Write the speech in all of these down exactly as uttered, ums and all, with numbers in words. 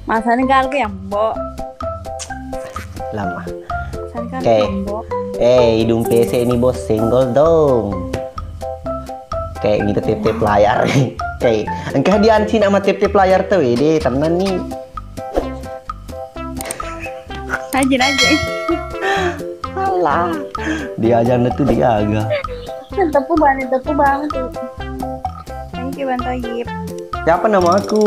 Masani galku ya, Mbok. Lama. Masani galku Oke. ya, Mbok. Eh, hidung P C ini, Bos, senggol dong. Kayak gitu tip-tip layar. Kayak engkah dianci nama tip-tip layar tuh, ini tenan nih. Aja aja. Alah. Dia aja tuh dia agak. Tepu banget, tepu banget tuh. Thank you, Bang Toyib. Siapa namaku?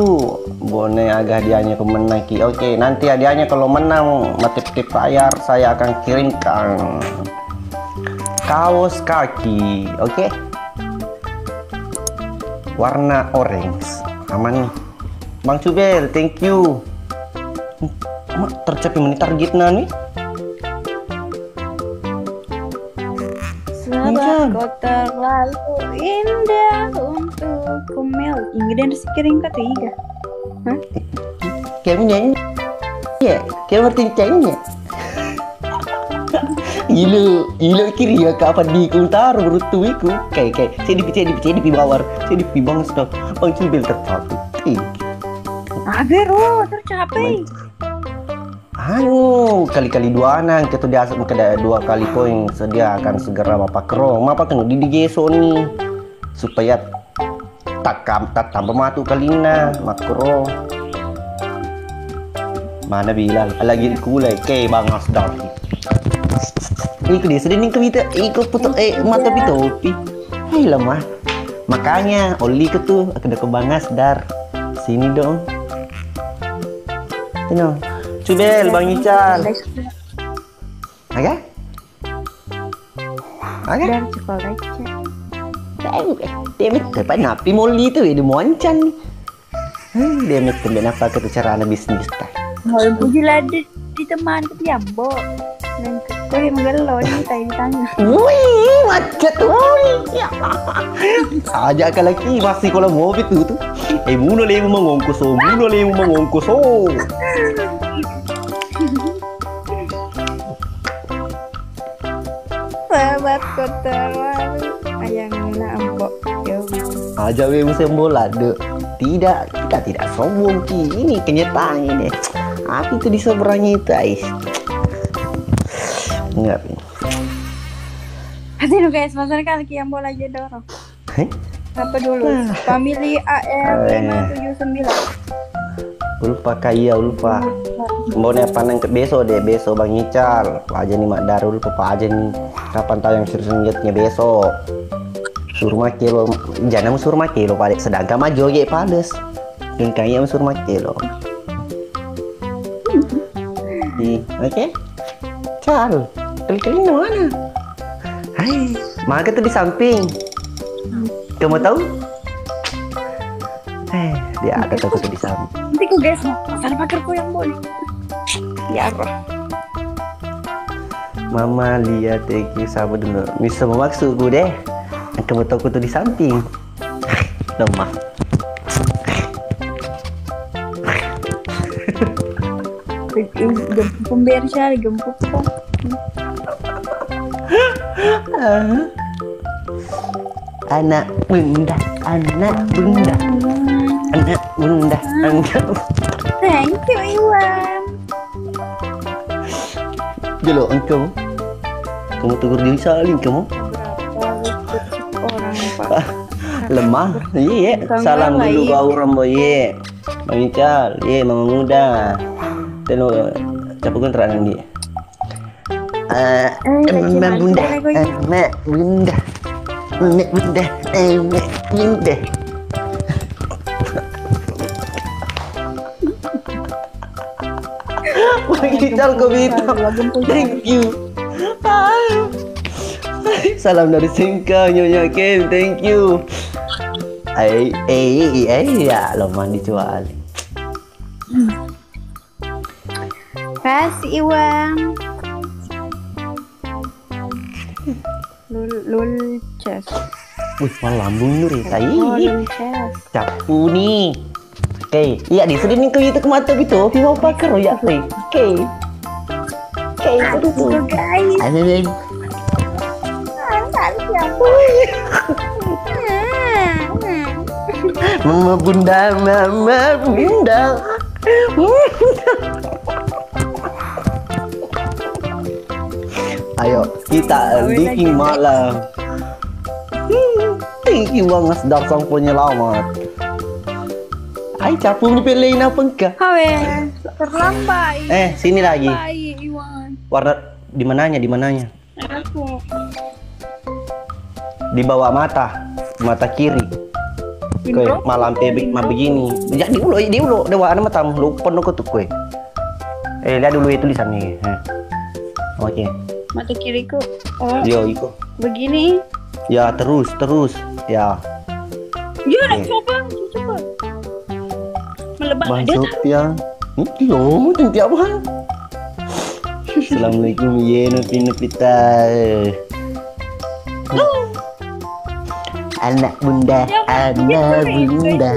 Bone aga hadiahnya ke menang ki. Oke, nanti hadiahnya kalau menang mati-mati bayar, saya akan kirimkan kaos kaki. Oke. Warna orange. Aman nih. Bang Cubel, thank you. Mak, tercapai meni targetna nih. Sebab Iya. kau terlalu indah untukku, Mel. Ini dan sekiring kata iga. Hah? Kayak nyanyi. Ya, kayak berarti nyanyi. Ilo, ilo kiri ya kapan di kuntaro beruntung iku. Kayak, kayak, cedi, cedi, cedi pi bawar, cedi pi bangsa. Bang Cubel tercapai. Ih. Agero, tercapai. Anu, kali-kali dua nang, kita biasa kada dua kali poin, sedia akan segera Bapak Kero. Mapa kena di digeso nih, supaya takam, tatamba matu kalinna, makro. Mana bilang, lagi kulai, ke Bang Asdar. Iku dia, sedih nih kewita, iku putu, eh, mata pitopi. Hai lemah. Makanya, oli ke tuh, aku udah ke Bang Asdar. Sini dong. Sini dong. Cubel, Bang Ical. Aga? Aga? Dan sekolah cek. Demek, depa napi moli itu, ini moncan. Hmm, demek, demek napa ke tu carana bisnis ta? Mau puji lade di teman ke Piambo. Dan ke, kau yang menggello, ini tai di tangan. Wih, macet, wih. Ya. Aja ka laki, masih kalau mau itu tuh. Eh, muno lemu mengongkoso, muno lemu mengongkoso. Sahabatku terlalu ayang na embok. Yo. Aja we musim bola, dek. Tidak, kita tidak sombong ki. Ini kenyataan ini. Apa itu di seberangnya itu, ais? Enggak. Kasih lu guys, masalah kali yang bola aja dorong. Heh? Apa dulu? Family A R lima tujuh sembilan. Ulpa kaya, ulpa. Mbone apa nang ke beso deh, beso Bang Ical. Aja nih Mak Darul, apa aja nih. Kapan tahu yang serius niatnya beso? Suruh make lo, jangan suruh make lo pada, sedangkan mah joget pades. Yang kaya suruh make lo. Di, oke? Cal, kali-kali mana? Hai, maka tuh di samping. Kamu tahu? Eh, dia ada tuh di samping. Nanti ku guys, mau pasar pagar ku yang boleh. Ya, apa? Mama lihat, thank you, sabar dulu. Bisa memaksudku deh. Kamu tahu ku tuh di samping. Lemah. Gempuk pemberi sekali, gempuk tuh. Anak bunda, anak bunda, anak bunda, anak. Thank you, Iwan. Jelo engkau. Kamu tegur diri saling kamu. Berapa orang, Pak? Ah, lemah. Iya, salam dulu bau rambo, iya. Bang Ical, iya, Mama Muda. Telo, siapa gue terakhir dia? Eh, Mek Bunda, eh, Mek Bunda, Mek Bunda, eh, Mek Bunda. Bang Ical, kok gitu? Thank you. Salam dari Singkang, Nyonya Ken, thank you. Eh, eh, eh, ya, lo mandi cuali. Kasih Iwan. Lul, lul, chest. Wih, malah lambung nur ya, tai. Oh, lul chest. Capu nih. Oke, iya di sini nih itu kemata gitu. Pi mau pakai royak, oke. Oke, itu tuh. Guys. Ada, ada. Mama bunda, mama bunda. Ayo, kita bikin malam. Thank you banget, Darsang Penyelamat. Ai, capung di pellei napengka. Hawe, terlambat. Eh, sini lagi. Terlambat, Iwan. Warna di mananya, di mananya? Aku. Di bawah mata, mata kiri. Koe malampe be-, ma begini. Jadi ulo, di ulo, dewa ana matamu, lu penuh ko tu koe. Eh, lihat dulu ya tulisan nih. Eh. Oke. Mata kiriku. Oh. Yo, iko. Begini. Ya, terus, terus. Ya. Iya, nak coba, coba. Melebat Bang dia tak? Sofian. Hmm, iya, mau tenti apa? Assalamualaikum, ye, Nopi, Nopita. Anak bunda, ya, anak bunda.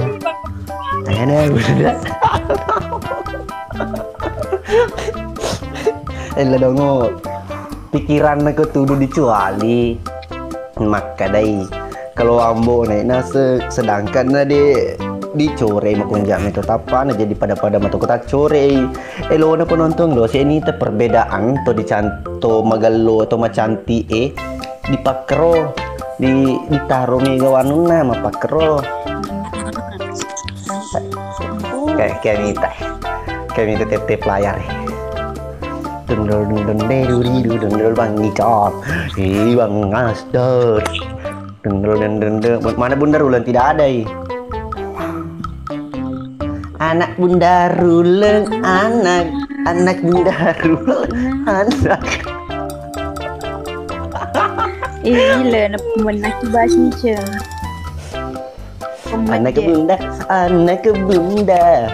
Anak bunda. Ella dongo. Pikiranna ko tudu dicuali. Makkadai, kalau ambo naik nase, sedangkan na de dicore makunjak meto tappa na jadi pada-pada mato kota core. Elona penonton lo, se ini te perbedaan to dican-, to magello to macanti e dipakkero, di, ditaro mega wanunna mapakkero. Kayak, kayak mita. Kayak mita tep-tep layar. Dendel, dendel, dendel, dendel, dendel, Bang Ical. Ih, Bang Asdor. Dendel, dendel, dendel. Mana Bunda Ruleng? Tidak ada, ih. Anak Bunda Ruleng, anak, anak Bunda Ruleng, anak. Ih, gila, nak pemenang bahasa Indonesia. Anak bunda, anak bunda.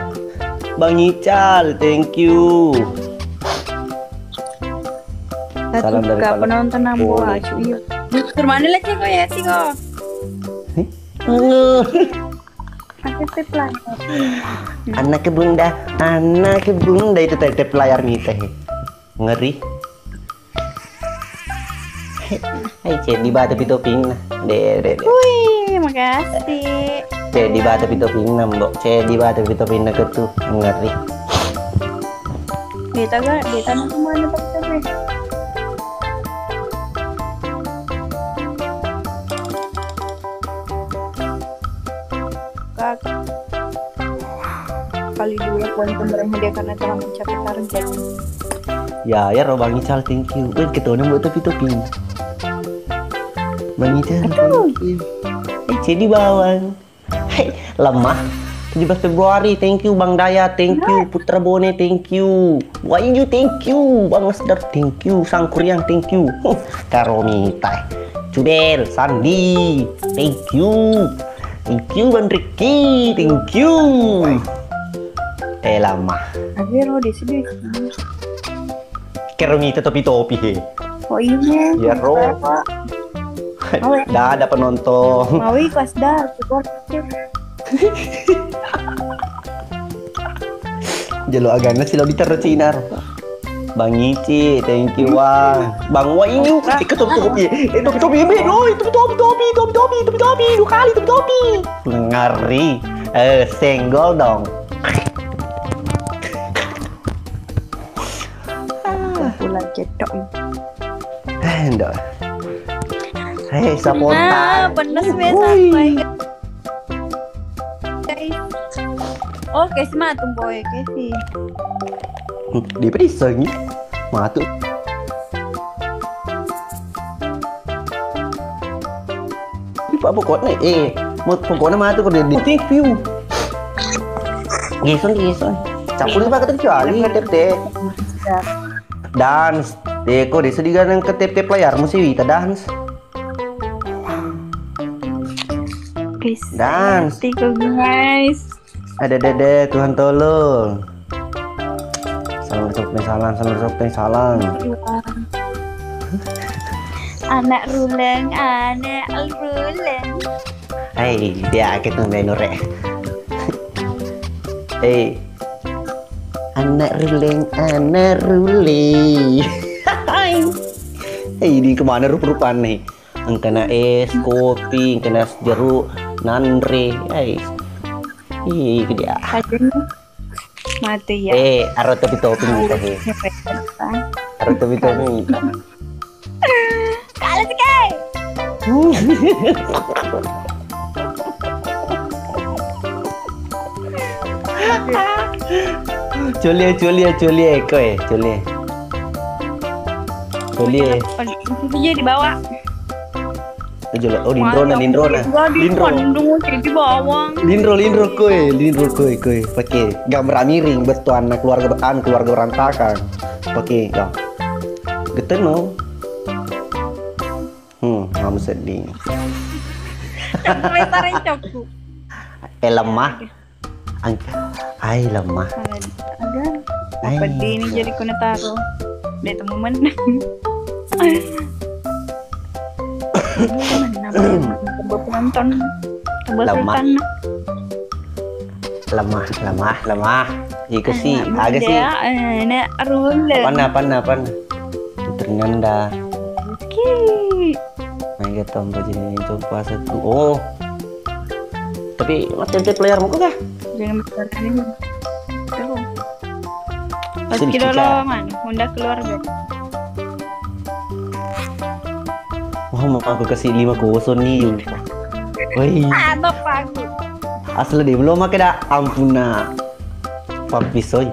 Bang Ical, thank you. Salam dari penonton Ambo Acu, iya. Ke mana lagi kau ya, Tiko? Hah? Aku tip lah. Anak bunda, anak bunda itu tep-tep layar nih teh. Ngeri. Hai, ceddi batu pitopinna. De, de, de. Wih, makasih. Ceddi batu pitopinna, Mbok. Ceddi batu pitopinna ketu. Ngeri. Beta ga, beta mau kemana, Pak? Kak. Kali dua, Puan Pemerintah karena telah mencapai target. Ya, ya, ro Bang Ical, thank you. Weh, ketone buat topi-topi. Bang Ical, thank you. Eh, Cedi Bawang. Hai, lemah. Tujuh belas Februari, thank you. Bang Daya, thank you. Putra Bone, thank you. Wahyu, thank you. Bang Asdar, thank you. Sangkuriang, thank you. Huh, Karomita. Cubel, Sandi, thank you. Thank you, Bang Ricky. Thank you. Eh, lama. Akhirnya di sini. Kero mita topi-topi, he. Oh, iya. Iya, ro. Dah ada penonton. Maui pas dah, support. Jelo agana silo diterro Cina ro. Bang Ici, thank you, Bang. Bang Wahyu, eh, ke topi-topi. Eh, topi-topi, eh, oh, topi-topi, topi-topi, topi-topi, dua kali topi-topi. Ngeri. Eh, senggol dong. Pulang cetok. Eh, ndok. Hei, sapotan. Ah, pedes, weh, sampai. Guys. Oh, Kesi matu boy, Kesi. Hmm, diperiksa ni. Matu. Ini Pak pokoknya, eh, mau pokoknya matu kok di, di T V. Jason, Jason. Campur ini pakai kecuali, tep, tep. Dance. Deko, desa diganang ke tep-tep layar, musi wita dance. Guys, dance. Tiko, guys. Ada dede, Tuhan tolong. Salam sok salam, salam sok salam. Anak ruleng, anak ruleng. Hai, dia kita main norek. Hei, anak ruleng, anak ruleng. Hei, di kemana rupa-rupaan nih? Engkana es, kopi, engkana es jeruk, nanre. Hei. Ih, dia. Aduh. Mati ya. Eh, aro topi-topi minta he. Aro topi-topi minta. Kalah sih, Kak. Colie, colie, colie, koe, colie. Colie. Iya, di bawah. Aja lah. Oh, lindrona, lindrona. Lindro. Lindro, lindro, koe, lindro, koe, koe. Pakai gambar miring, betuanna keluarga, anu, keluarga berantakan. Pakai, kau. Geteno. Hmm, kamu sedih. Sampai tarencokku. Eh, lemah. Angka. Hai, lemah. Ada. Hai. Apa di ini jadi kena taruh? Dia temu menang. Temu menang. Temu penonton. Temu sultan. Lemah, lemah, lemah. Iku sih, aga sih. Eh, nek rule. Panna, panna, panna. Putri Nanda. Oke. Mega tombo jenis itu puasa tuh. Oh. Tapi mati player mau kah? Jangan bercanda ini. Tuh. Pas kira lawan mana? Honda keluarga. Wah, mau aku kasih lima kosong nih. Woi. Apa aku? Asli deh, belum makan dah. Ampun nak. Papi soy.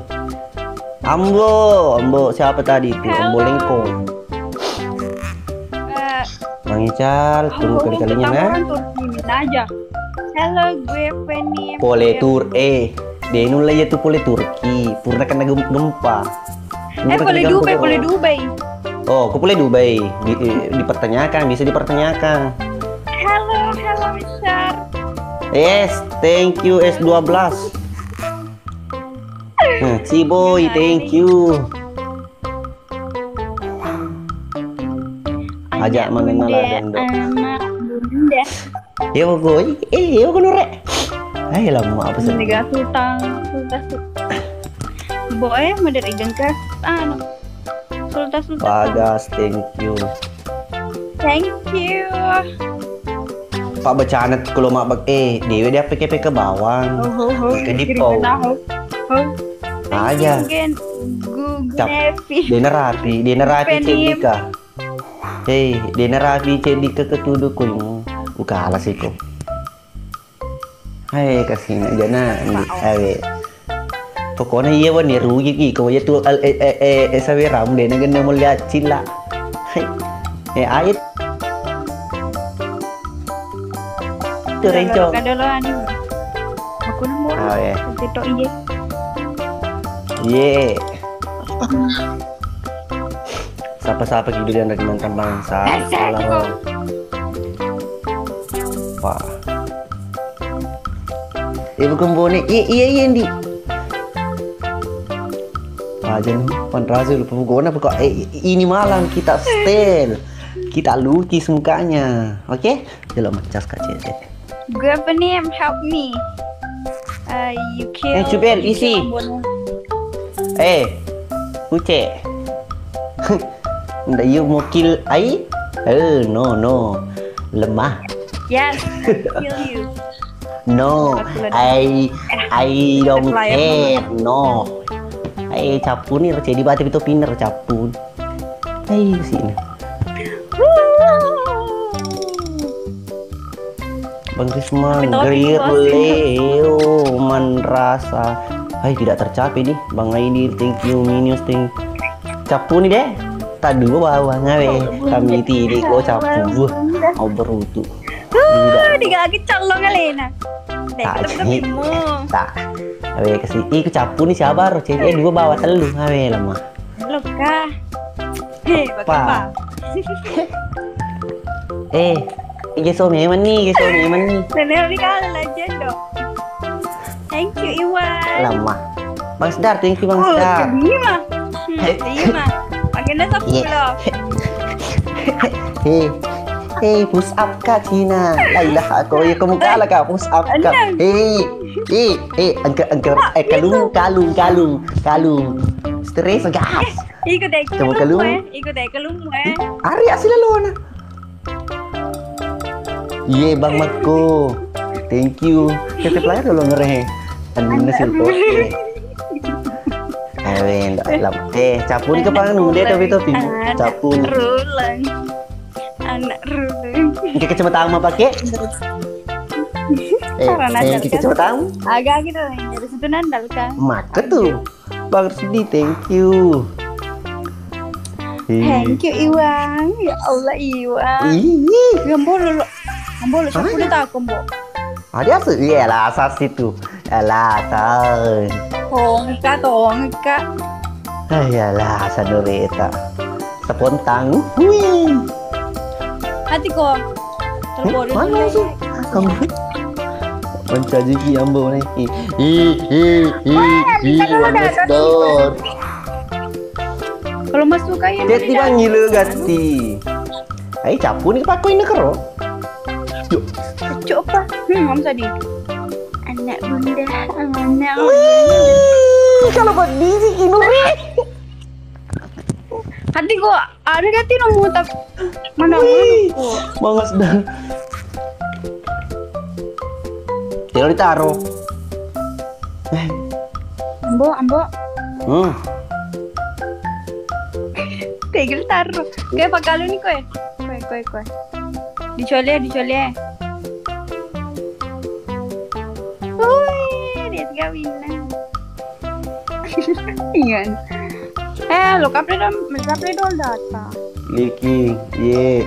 Ambo, Ambo siapa tadi itu? Ambo Lengkong. Eh, Bang Ical, tunggu kali-kalinya, nah. Halo, gue Feni. Pole Tur, eh, Denul lah ya tuh pole Turki. Purna kena gem- gempa. Eh, pole Dubai, pole Dubai. Oh, aku pole Dubai. Di- eh, dipertanyakan, bisa dipertanyakan. Halo, halo, Mister. Yes, thank you S dua belas. Nah, Ciboy, thank you. Aja mengenal Bunda, Dondo. Anak Bunda. Ya, pokoknya, eh, ya, aku nurek. Ayo lah, mau apa sih? Tiga sultan, sultan, sultan. Boy, model ikan ke, anu, sultan, sultan. Bagas, thank you. Thank you. Pak becana kalau mak bak eh dewe dia peke peke bawang. Ho ho ho. Jadi pau. Aja. Cap. Dena rapi, dena rapi cedika. Hei, dena rapi cedika ketudu kuimu. Buka alas iko. Hai, kasina jana, awe. Pokoknya iya wani rugi ki, ko iya tu al- eh eh eh eh sawe ramu dena gena mulia cila. Hai. Eh, ait. Tu rencong. Kadolo anu. Aku nemu. Awe. Cetok iye. Iye. Sapa-sapa gitu dia anak mantan bangsa. Salah. Pak. Eh, bukan bonek. Iya, iya, iya, Ndi. Aja nu, panrasu lupa gona pokok. Eh, ini malam kita setel. Kita lukis mukanya. Oke? Jelo macas kacete. Gue penim, help me. Uh, you kill, eh, Cubel, isi. Eh, Uce. Nda you mau kill ai? Eh, no, no. Lemah. Yes, I kill you. No, I, I don't care. No. Ai cappu ni, cedi bati pito pinner cappu. Ai sini. Bang Risma, Gerir Leo, Manrasa. Hai, tidak tercapai nih. Bang Aidil, thank you. Minius, thank you. Cappu ni deh. Tak dua bawah ngawe. Kami tidak kok cappu. Mau berutu. Digagi calong alena. Tak. Awe kasih. Ih, ku cappu ni sabar. Cewek dua bawah telu ngawe lemah. Halo kah? Hei, Pak. Eh, iye so memang nih, iye so memang nih. Nenek ini kalah legend dong. Thank you, Iwan. Lama. Bang Sedar, thank you Bang Sedar. Terima. Terima. Agenda sepuluh. Hei, hei, push up kak Cina. La ilaha aku ya kamu kalah kak push up kak. Hei, hei, hei, angkat, angkat, eh kalung, kalung, kalung, kalung. Stress gas. Ikut deh, coba kalung. Ikut deh, kalung, eh. Ari asli lona. Iye Bang Mako. Thank you. Tetep lah kalau ngerehe. Anu nasi. Eh, lam-, eh, capun ke pang, nu, de, topi, topi. Capun. Ruleng. Anak ruleng. Engke kacamata ma pake? Eh, eh, engke kacamata? Agak gitu, dari situ nandal kan. Maka tuh. Bang Rudi, thank you. Ih. Thank you, Iwang. Ya Allah, Iwang. Ih. Ya, Mbok, lo, lo. Mbok, lo, siapa udah tahu, Mbok? Ada apa? Iya lah, asas itu. Alah, tahu. Tongka, tongka. Ah, iyalah, asa Nurita. Sepontang. Wih. Hati kok. Mana sih? Kamu mencaji ki ambo nih. Ih, ih, ih, ih, ih, Wah, ih, kita dulu dah, Wangles dor. Kalau masuk kayak Dia tiba ngilu gati. Ai capu ni pakoi na kero. Yuk. Cocok apa? Hmm, Om Sadi. Anak bunda, anak. Wih, kalau buat di sih Kinuri. Hati kok ada gati nomor tak mana? Wih, mangas dah. Tidak ditaruh. Eh. Ambo, ambo. Hmm. Tegel taruh. Kayak pakalu nih kowe. Kowe, kowe, kowe. Dicole, dicole. Wih, dia tiga wina. Iya. Eh, lo kapre dong, kapre dong data. Liki, ye.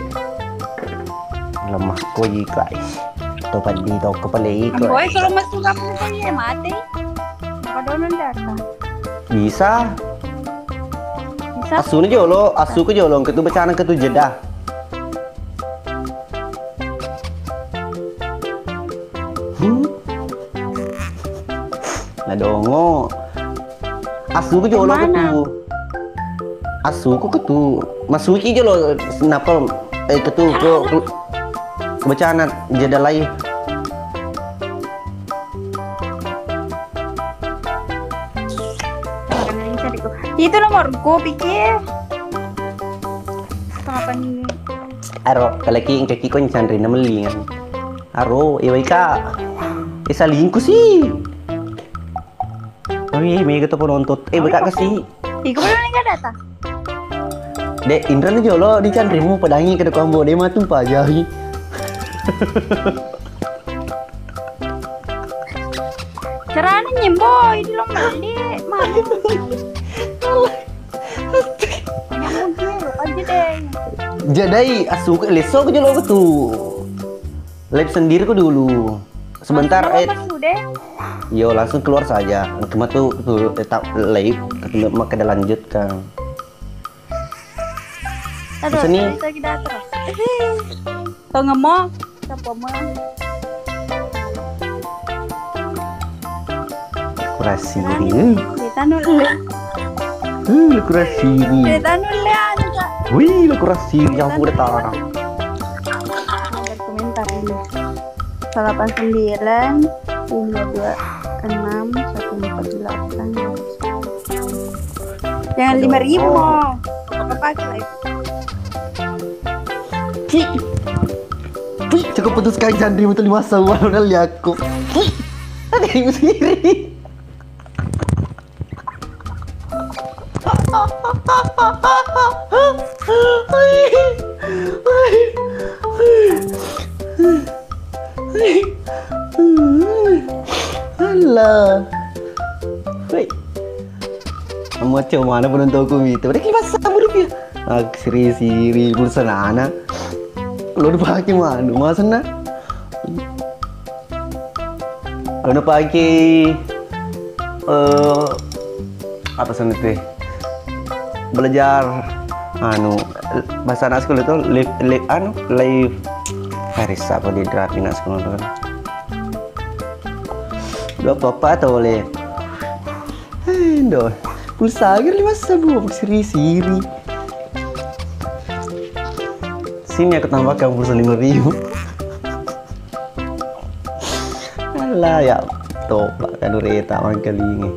Lemah ko ji, guys. To paddi to kepala iko. Boy, kalau masuk kapre ko ye mati. Apa donon data? Bisa. Bisa. Asuna jolo, asu ke jolo, ketu becana ketu jeda. Hmm? Nadongo. Asu ku jolo ketu. Asu ku ketu. Masuki jolo napa, eh, ketu ko, ko becana jeda lai. Itu nomorku, pikir. Kapan ini? Aro, kalaki engka ki ko ncanri na mellingan. Aro, iwai ka. Eh, salingku sih. Tapi mega to penonton. Eh, beka kasih. Iko belum enggak data. Dek, Indra ni jolo di canrimu pedangi ke dekombo de matu pajai. Caranya nyembo ini lo mandi, mandi. Aja deh. Jadai, asu ke leso ke jolo tu. Live sendiri ku dulu. Sebentar, eh. Masuk deh. Yo, langsung keluar saja. Cuma tuh, tuh tetap live, maka dilanjutkan. Aduh, sini. Sorry, sorry, kita terus. Tau ngomong, siapa mau? Kurasi ini. Kita nulis. Uh, kurasi ini. Kita nulis aja. Wih, kurasi ini yang udah tahu. Komentar ini. Delapan sembilan, lima dua enam, satu empat delapan. Jangan lima ribu mau. Apa pakai? Cik. Cik, cukup putus sekali Chandri, betul lima sawal udah liaku. Cik. Ada yang sendiri. Alah. Woi. Macam mana penontonku itu? Udah kipas sama rupiah. Ah, siri-siri pulsa nana. Lo dipakai mana? Masa na? Anu pake, eh, apa sana teh? Belajar anu, bahasa anak sekolah itu live, live, anu, live. Harus apa di draft anak sekolah itu kan? Dua papa atau oleh? Hei, ndo. Pulsa agar lima sabu, apa siri-siri. Sini aku tambahkan pulsa lima ribu. Alah, ya. Toba kan ureta mangkalingi.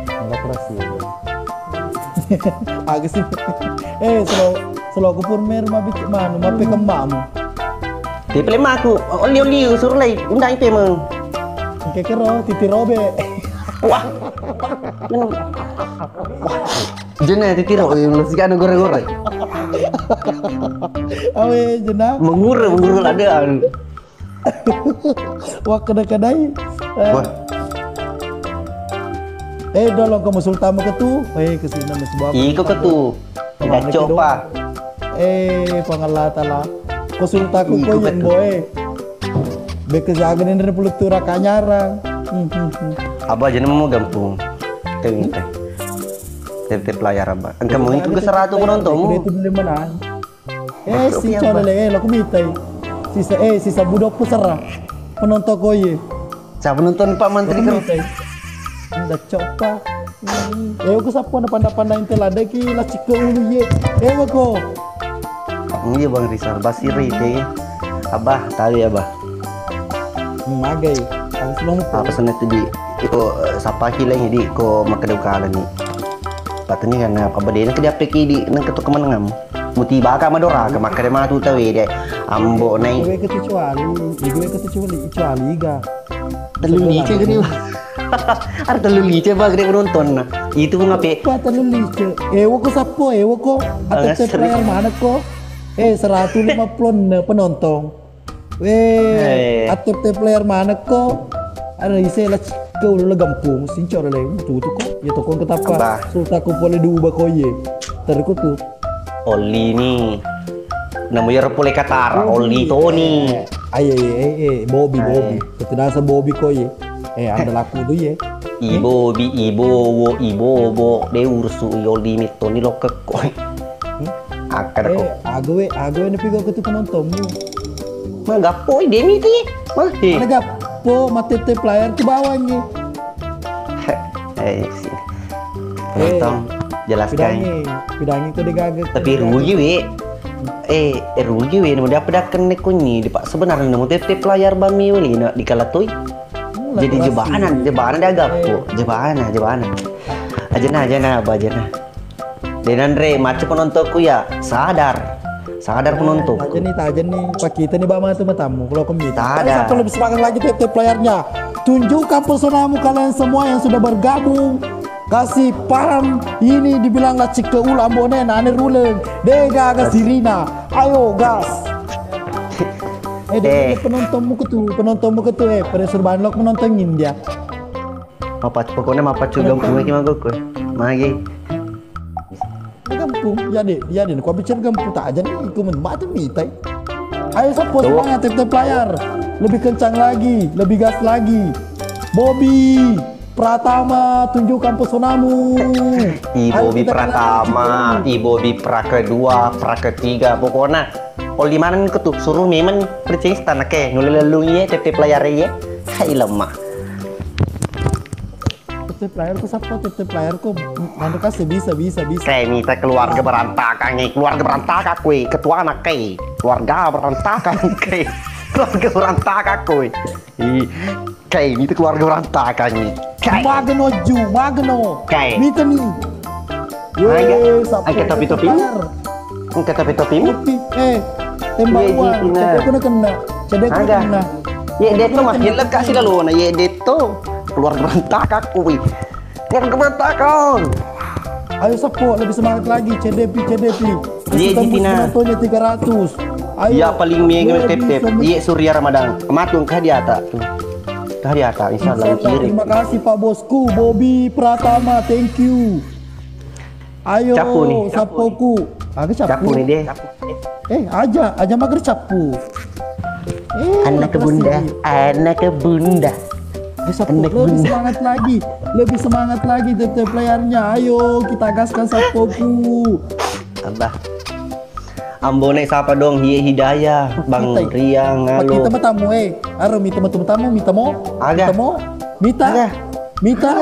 Enggak keras sih. Aku sih. Eh, selo, selo aku pun mer mabik manu, mape kembamu. Tipe lima aku, oli-oli, suruh lagi, undang ipe meng. Kekero, titi robe. Wah. Wah. Jena itu tiro, eh, masih ada gore-gore. Awe, jena. Mengure, mengure ada anu. Wah, kada-kadai. Eh. Wah. Eh, dolong kamu sultan ke tu? Eh, ke sini masih bawa. Iko ke tu. Kemana Ada coba. Eh, pangalla tala. Ko sultan ku Iko ko ke yang tu. Boe. Beke jaga ni dari pulut tu rakanyarang. Hmm, hmm, hmm. Abah jena mau gampung. Tengok teh. Tete pelayar abah. Engka mau itu ke seratu penontonmu. Itu di mana? Eh, Masuk si iya, Cole Bah. Le, eh, lo ku mitai. Sisa, eh, sisa budok ku serra. Penonton ko ye. Siapa nonton Pak Menteri Lo ku kan? Mitai. Nda copa. Hmm. Eh, ku sappo na panda-panda intel ada ki la cikke ulu ye. Eh, wako. Iya Bang Rizal, Basiri te. Abah, tahu ya, Bah. Hmm, magai. Aku sebelum Apa sana tadi? Iko, eh, sapa ki lagi di ko makkeda kala ni. Pateni kan apa bedena ke diappeki di nang ketuk kemenengam. Muti baka madora ke makkeda matu tawe de. Ambo nai. Iwe kecuali, iwe kecuali, kecuali ga. Telu lice gede, Bah. Ada telu lice, Bah, gede penonton. Nah, itu ngape? Apa telu lice? Ewo ko sappo, ewo ko. Atau Ah, seri- player mana ko? Eh, seratus lima puluh enam penonton. Weh, Eh. Atau player mana ko? Ada ise la cikke ulu la gampung, sincor le, tutu ko. Ya toko ketapa? Bah. Sultan ko pole duba ko ye. Terus ko tu. Oli ni. Namu yaro pole Katara, Oli Toni. Ayo, eh, eh, eh, Bobby, Ayo. Bobby. Ketu nasa Bobby ko ye. Eh, ada laku tu ye. I Bobby, i Bowo, i Bobo. De ursu i Oli ni Toni lo kekko. Akkada ko. Eh, agowe, agowe nepi go ketu penontonmu. Magappo i demi ti. Wah, eh. Ada gappo, mate te player ke bawah ni. Eh, si. Eh, Penonton, jelaskan. Pidangi, pidangi ko degaga. Tapi rugi, we. Eh, eh, rugi, we. Mau dapat daken ne kunyi, di Pak. Sebenarnya mau tete player bami weli, nak dikalatoi. Hmm, Jadi jebanan, jebanan dia gappo. Eh. Jebanan, jebanan. Aja nah, aja nah, apa aja nah. Denanre, macet penontonku ya. Sadar. Sadar penontonku. Tajani, tajani. Pakita ni bama tu matamu. Kalau kami. Sadar. Siapa lebih semangat lagi tete playernya? Tunjukkan pesonamu kalian semua yang sudah bergabung. Kasih paham ini dibilang la cikke ulu ambone nane ruleng. Dega aga sirina. Ayo gas. Eh, deh, Eh. Penontonmu ketu, penontonmu ketu, eh, pada suruh banlok menonton India. Mapac-, pokoknya mapacu gampung lagi mangkok. Magi. Gampung, jadi, jadi, kau bicara gampung tak aja nih, ikut mati mitai. Ayo, siapa Tuh. Semangat, tete player. Lebih kencang lagi, lebih gas lagi. Bobby Pratama, tunjukkan pesonamu. I Ayo, Bobby kita kenal Pratama, kita. I Bobby pra kedua, pra ketiga, pokoknya. Oli maneng ketu, suruh memang percaya tanah ke, nulelelung ye, tete player ye. Hai lemah. Tete player ku siapa? Tete player ku, mantu kasih bisa, bisa, bisa. Kayak mita keluarga berantakan, eh, keluarga berantakan, kue, ketua anak, kayak keluarga berantakan, kayak keluarga berantakan, kue. Ih, kayak mita keluarga berantakan, eh. Kayak. Mageno ju, mageno. Kayak. Mita nih. Weh, Aga, siapa? Aga topi-topi. Tete player. Engka topi-topimu? Topi, eh, tembak Iya, uang. Cina. Cedek kena kena. Cedek kena Aga. Kena. Ye, detto makin lekka si lalona. Ye, detto. Keluar berantakan, kui. Keluar berantakan. Ayo, siapa lebih semangat lagi. C D P, C D P. Iya, Kasih tembus Cina. Penontonnya tiga ratus. Ayo. Iya, paling mega Lebih tep-tep. Semangat. Iya, Surya Ramadan. Matu engka di atas tuh. Engka di atas, insya Allah, Insya Allah. Kirim. Terima kasih, Pak Bosku, Bobby Pratama. Thank you. Ayo, Capu nih. Sapoku. Aga capu? Capu nih, deh. Eh, aja, aja mager capu. Eh, Anak ke bunda, masih. Anak ke bunda. Eh, sapu, Anak lebih bunda. Semangat lagi. Lebih semangat lagi tete playernya. Ayo, kita gaskan sapoku. Abah. Ambone sapa dong, Hie Hidayah, Bang Mitai. Riang, Pak, halo. Kita matamu, eh. Aro, mita matamu, mita mo. Aga. Mita mo. Mita. Aga. Mita.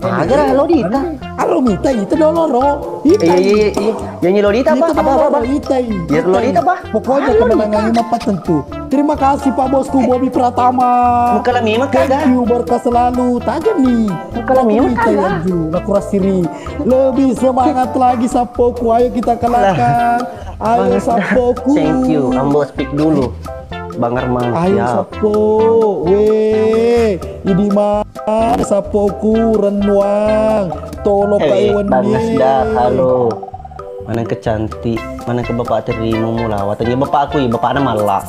Aga, Lodita. Aro mita itu dolo ro. Ita. Iya, iya, iya, iya. Yang Lodita apa? Apa, apa, apa? Ita. Iya, Lodita apa? Pokoknya kemenangan ini apa tentu. Terima kasih Pak Bosku Bobby Pratama. Muka lami mah kagak. Thank you, berkah selalu. Tajam nih. Muka lami mah kagak. Aku kurasiri. Lebih semangat lagi sapoku. Ayo kita kalahkan. Ayo sapoku. Thank you. Ambo speak dulu. Bang Arman, ayo siap. Sappo, weh, idi mana sappoku, rennuang, tolo. Eh, kai wenni. Bang Nasdar, halo. Maneng ke cantik, maneng ke bapak terima mula. Watanya bapakku, iya, bapakna malla.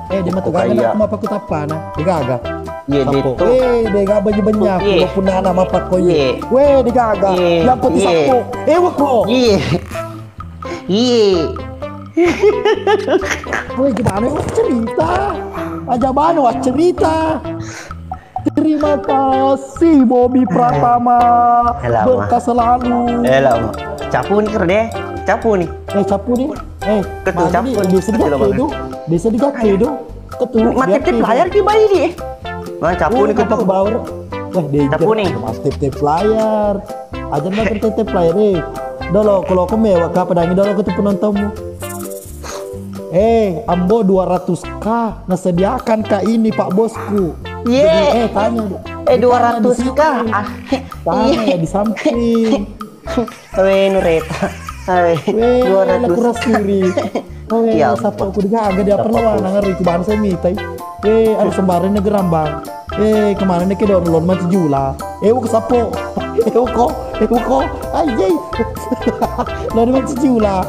Eh, dia mata gaga kaya nak cuma paku tapana, dia gaga. Iya, sappo. Dia. Eh, dia gaga banyak-banyak. Iya. Walaupun anak mapak kau, iya. Iya. Weh, dia gaga. Iya. Yang putih sappo. Eh, wako. Iya. Iye. Woi, gimana waccerita? Aja mana waccerita? Terima kasih Bobby Pratama. Berkah selalu. Elo. Capu nih kerde. Capu nih. Eh, capu nih. Eh, ketu capu. Bisa digakai dong. Bisa digakai dong. Ketu. Mati tip layar ki bayi di. Nah, capu nih ketu. Wah, dia capu nih. Mati tip layar. Aja makan tetep lah ini. Dolo, kalau aku mewah, apa dangi dolo ke tu penontonmu? Eh, Ambo dua ratus K, nasediakan kah ini Pak Bosku? Ye. Jadi, eh, tanya. Eh, dua ratus K. Tanya di samping. Weh, nureta. Weh, dua ratus. Kurasiri. Weh, sappo aku digaga dia perlu nang hari itu bangsa mitai. Weh, ada sembarang negeri rambang. Eh, kemana nih ke download mati jula? Eh, uko sappo. Eh, uko, eh, uko. Aye. Lo di mati jula.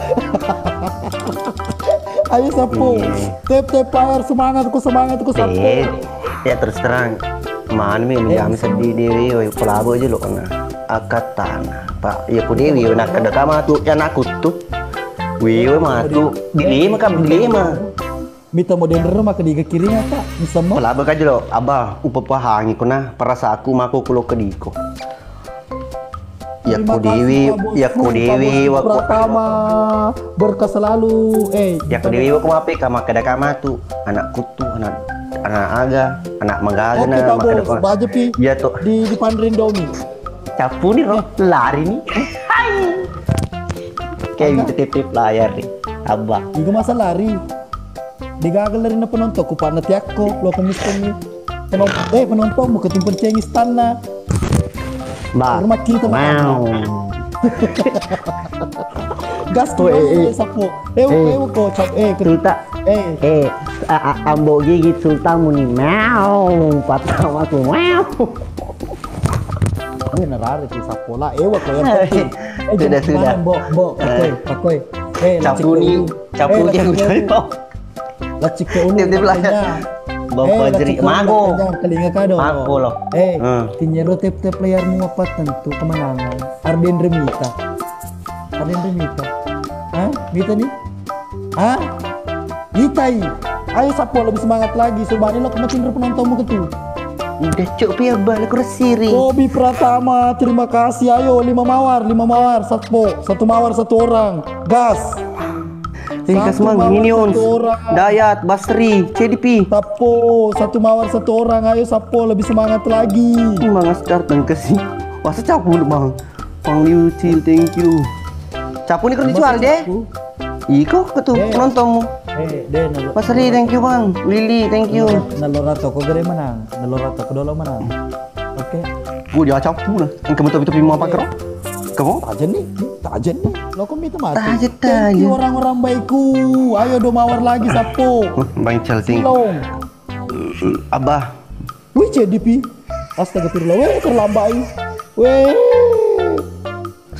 Ayo sappo. Tep tep layar, semangat ku, semangat ku sappo. Eh, ya terus terang. Mana mi yang sedih dewi, oi pelabo aja lo kena. Akatana. Pak, ya ku dewi, nak kada kama tu, ya nakut tu. Wih, wih, matu. Dilema kam, dilema. Mita model ro maka diga kiring apa? Misamma? Pelaba ka jolo, Abah, upapahangi kona perasaanku mako kulo kediko. Yakko dewi, yakko dewi, wakko pertama, berkah selalu. Eh, yakko dewi wakko mape ka makkeda ka matu, anak kutu, anak, anak aga, anak magaga na makkeda ka. Baja pi. Iya to. Di di panreng domi. Capuni ro, lari ni. Hai. Kayak gitu tip-tip layar nih, Abah. Iga masa lari. Digagal dari na penonton ku, pana tiakko, lo kemistengi. Penonton, eh, penonton mu ketimper cengi stanna. Ba. Rumah kita. Wow. Gas tuh, eh, eh, sapo. Eh, eh, eh, kocak, eh, cerita. Eh, eh, Ambo gigi sultan muni. Meow, patah aku. Meow. Ini nerare sih sapo lah. Eh, waktu yang penting. Eh, sudah, sudah. Mbok, mbok, pakoi, pakoi. Eh, capuni. Capu jeng dari bawah. Lacik ke ulu. Tip-tip lah. Bapak jeri mago. Telinga kado. Mago lo. Eh, tinyero tep-tep layarmu apa tentu kemenangan. Arden Remita. Arden Remita. Hah? Mita nih? Hah? Mitai. Ayo sapo lebih semangat lagi. Sobani lo kematin penontonmu ketu. Udah cuk pi abah lo kurang siri. Bobby Pratama, terima kasih. Ayo lima mawar, lima mawar, sapo, satu mawar satu orang. Gas. Ringkas mang, Minions, Dayat, Basri, C D P. Sappo, satu mawar satu orang, ayo sappo lebih semangat lagi. Mang Askar tengkesi. Masa capu lu, Bang? Bang Liu Cil, thank you. Capu ni kerja jual deh. Iko ketu penontonmu. Eh, deh, Basri, thank you, Bang. Lili, thank you. Nalora toko gere menang. Nalora toko dolo menang. Oke. Gua dia capu lah. Engka betul-betul mau apa kero? Kamu? Tajen nih, tajen nih. Lo kok minta mati? Tajen, tajen. Thank you orang-orang baikku. Ayo do mawar lagi sapo. Bang Celting. Silong. Abah. Wih, C D P. Astagfirullah. Weh, terlambai. Weh.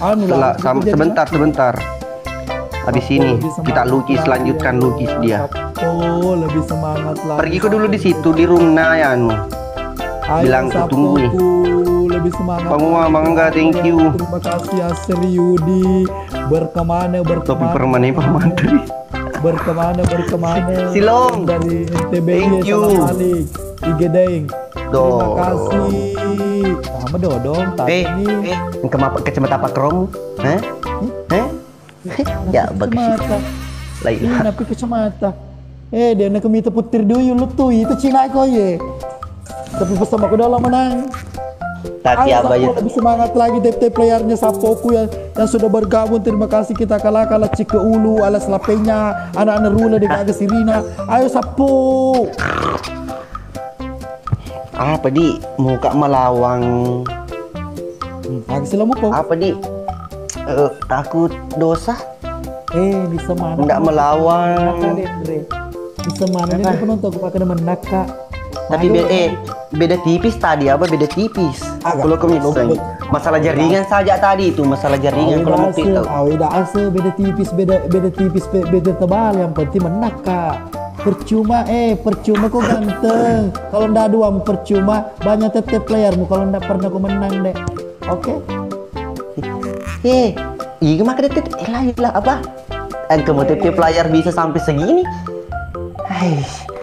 Anu lah, sebentar, sebentar. Habis ini kita lukis, lanjutkan lukis dia. Oh, lebih semangat lagi. Pergi kau dulu di situ, di room na ya, anu. Bilang ku tunggu nih. Lebih semangat. Pangua mangga, thank you. Terima kasih Asri Yudi. Berkemana, berkemana. Topi permanen Pak Mantri. Berkemana, berkemana. Silong. Dari N T B. Thank you. Salam balik. Igedeng. Terima kasih. Sama dodong. Eh, eh, engka mapa kacamata pakrom? Hah? Hah? Ya, bagus. Kacamata. Lain. Ini napi kacamata. Eh, dia nak minta putir duyung lu tuh, itu Cina kau ye. Tapi pesan aku dalam menang. Tapi ayo, Abah, sapo lebih semangat lagi, tep-tep layarnya sapoku yang, yang sudah bergabung. Terima kasih kita kalah-kalah Cike Ulu, alas lapenya, anak-anak Rula, Dek Aga Sirina. Ayo sapo. Apa di muka melawang? Hmm, lagi selamu kau. Apa di eh, takut dosa? Eh, bisa mana? Ndak melawan. Kata Dendre. Bisa mana nih penonton aku pakai menakka. Tapi be eh, beda tipis tadi, apa, beda tipis. Kalau kau bisa. Masalah jaringan saja tadi itu, masalah jaringan kalau mau itu. Awe dah ase beda tipis, beda beda tipis, beda tebal, yang penting menakka. Percuma eh, percuma kau ganteng kalau ndak ada uang, percuma banyak tete playermu kalau ndak pernah kau menang deh. Oke. Eh, iya maka tete eh lah apa? Engka mau tete player bisa sampai segini. Hai.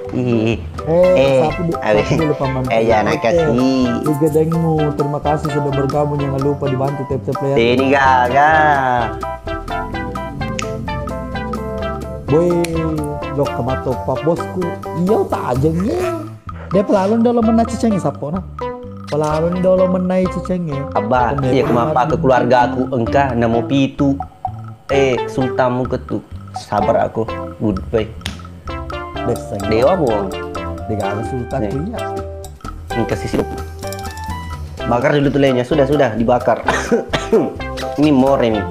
Ih. Eh, eh, sapu dulu paman. Eh, ya, nakasih. Di gedengmu, terima kasih sudah bergabung. Jangan lupa dibantu tap-tap player. Ini gaga. Boy, lo kemato pak bosku. Iya, tajeng ya. Dia pelalun dolo mena cicengnya sapo na. Pelalun dolo menai cicengnya. Abah, iya, kemapa ke keluarga aku engka namo pitu. Eh, Sultan muka tu. Sabar aku. Goodbye. Dewa bohong. Degaga Sultan. Iya. Engka sisi. Bakar dulu tuh lainnya. Sudah, sudah dibakar. Ini more nih.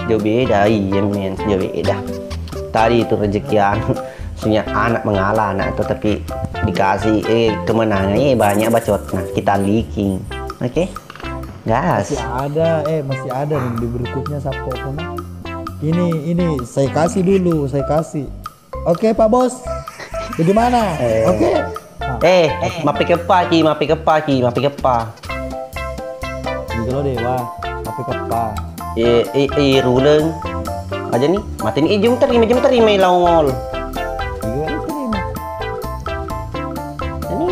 Jauh beda, iya men. Jauh beda. Tadi itu rezeki anu. Maksudnya anak mengalah anak itu, tapi dikasih eh kemenangan eh banyak bacot. Nah, kita leaking. Oke. Gas. Masih ada, eh, masih ada nih di berikutnya, sapo kono. Ini, ini saya kasih dulu, saya kasih. Oke, Pak Bos. Bagaimana? Eh. Oke. Nah. Eh, mapi keppa ki, mapi keppa ki, mapi keppa. Ini kalau dewa, mapi keppa. Eh, eh, eh, ruleng. Aja nih, mati nih, eh, jom terima, jom terima, lawan ngol. Ini.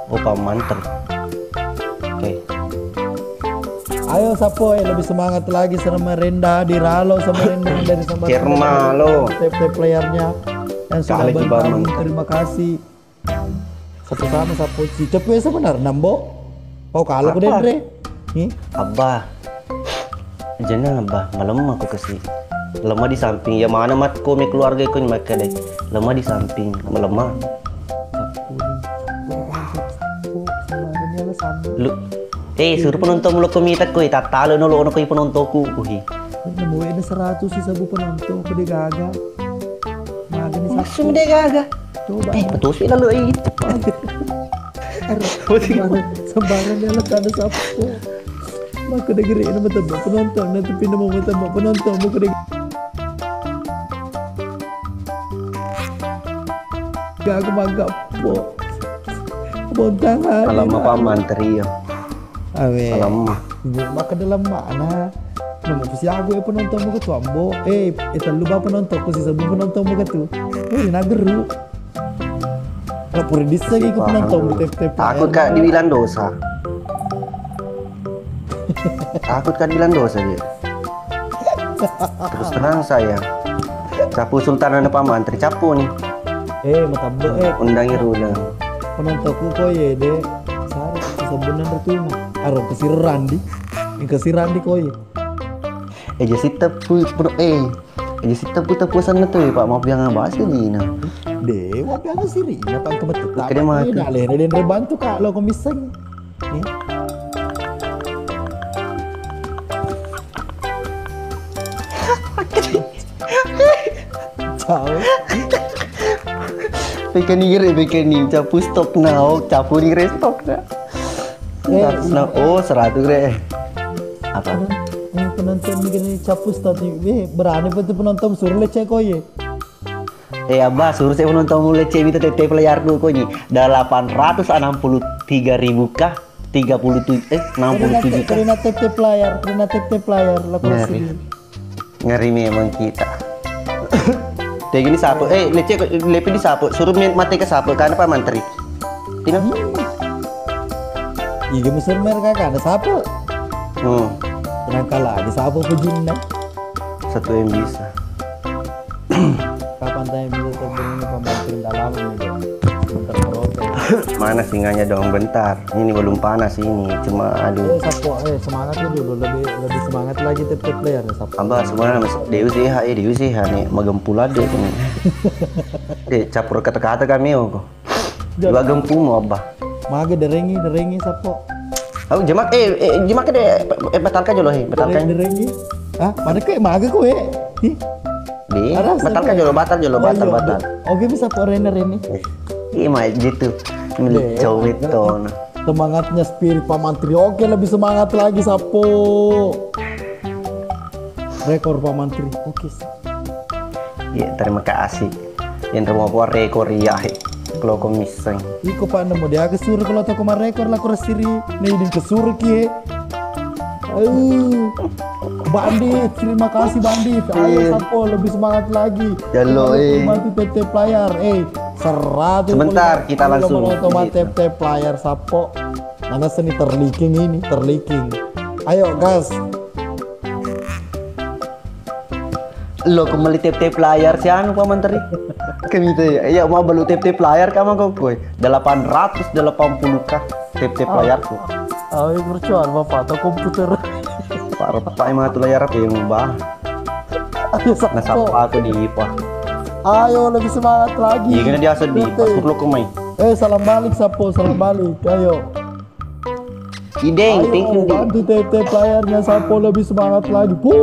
Oh, Pak Manter. Oke. Ayo, sapo, eh, lebih semangat lagi sama Renda di Ralo, sama Renda dari sama Cermalo. Tap-tap playernya yang sudah bergabung. Terima kasih. Satu sama sapo si cepu ya sebenarnya, Mbok. Pau kalau ku dendre. Nih. Abah. Jeneng Abah, malemma aku kasi. Lemah di samping. Ya mana mat ko me keluarga ko makkeda. Lemah di samping, malemma. Lu eh, suruh penonton mulo ko mita ko, eh, tatalo no lo ono ko penontonku. Uhi. Nemu ini seratus sih sabu penonton, gede gaga. Maksudnya gaga. Coba. Eh, betul sih lalu eh. Sembarang, sembarang ya lah, ada sapo. Maka dengerin sama tembak penonton, nanti pindah mau tembak penonton, mau kena gak aku mangga po. Bontang hari. Kalau mau paman trio. Awe. Kalau mau. Maka dalam mana? Nemu pasti aku ya penonton mau ketua ambo. Eh, eh, terlalu bapak penonton, aku sih sebelum penonton mau ketua. Eh, nageru. Pura disseng iku penonton, tep-tep. Takut kak dibilang dosa. Takut kak dibilang dosa dia. Terus terang saya. Capu Sultan ada paman, tercapu nih. Eh, matabbe, eh. Undangi rudang. Penontonku kau ye, dek. Sari, sebenarnya tuh. Aro kesirandi. Kesirandi kau ye. Eh, jadi sitep pu-, pu-, eh, eh, jadi sitep puta puasan na tu, eh, Pak, mau piang bahas ke dina. Dewa piang siri, ya, Pak, kebetulan. Kena mati. Nah, lere dan rebantu, Kak, lo komiseng. Nih. Ciao. Pekeni gere, pekeni, capu stop now, capu di restop na. Eh, seratus na, oh, seratus re. Apa? Ini penonton ini capu stop nih. Eh, berani betul penonton suruh lecek kau ye. Eh, Abah, suruh saya penonton mulai cek minta tete playerku kau ni. Delapan ratus enam puluh tiga ribu kah? Tiga puluh tujuh, eh, enam puluh tujuh kah? Terima tete player, terima tete player, lo. Ngeri. Ngeri memang kita. Kayak gini sapu. Eh, lecek, lepi di sapu. Suruh main mati ke sapu. Karena Pak Mantri. Tino? Iya, mesur mer kakak, ada sapu. Hmm. Penangkal lagi sapu pujinna. Satu yang bisa. Kapan tanya bisa terbang ini pemain dalam ini, Dok? Bentar meroket. Mana singanya dong? Bentar. Ini belum panas ini. Cuma aduh. Eh, sapu, eh, semangat lu dulu. Lebih, lebih semangat lagi tep-tep player, sapu. Abah, sebenarnya masih Deus E H, eh, Deus E H nih. Magempul ada nih. Deh, campur kata-kata kami, oh. Dua gempumu, Abah. Mage derengi, derengi, sapo. Au, jemak, eh, eh, jemak deh, eh, batalkan dulu, eh, batalkan. Derengi. Ah, mana kue maga kue? Ih, Di, ada batal kan jolo, batal jolo, oh, batal, iya, batal. Oke, bisa kok Renner ini. Iya, mah gitu. Deh, cowok itu. Semangatnya spirit Pak Mantri. Oke, lebih semangat lagi, Sapo. Rekor Pak Mantri. Oke, sip. Iya, terima kasih. Yang terima buat rekor iya, he. Kalau kau miseng. Iko Pak nemu dia ke suruh kalau toko marekor lah kurang siri. Nih di ke suruh kie. Ayo. Bandit, terima kasih Bandit. Ayo, iya, Sapo, lebih semangat lagi. Jalo, eh. Bantu tap-tap layar. Eh, seratus. Sebentar, kita langsung. Tap-tap layar, Sapo. Mana seni terliking ini, terliking. Ayo, gas. Lo kembali tap-tap layar si anu, Pak Mantri. Kami itu ya, iya, mau balu tap-tap layar kama kok kue. Delapan ratus delapan puluh K tap-tap layarku. Oh, yang virtual, Bapak, atau komputer? Pak, Pak, emang tuh layar apa yang ubah? Ayo, Sapo. Nah, siapa aku di Pak? Ayo, lebih semangat lagi. Iya, kan dia sedih. Pas lo kemai. Eh, salam balik, Sapo, salam balik. Ayo. Ideng, ayo, thank you, Deng. Bantu tap-tap layarnya, Sapo lebih semangat lagi. Bu,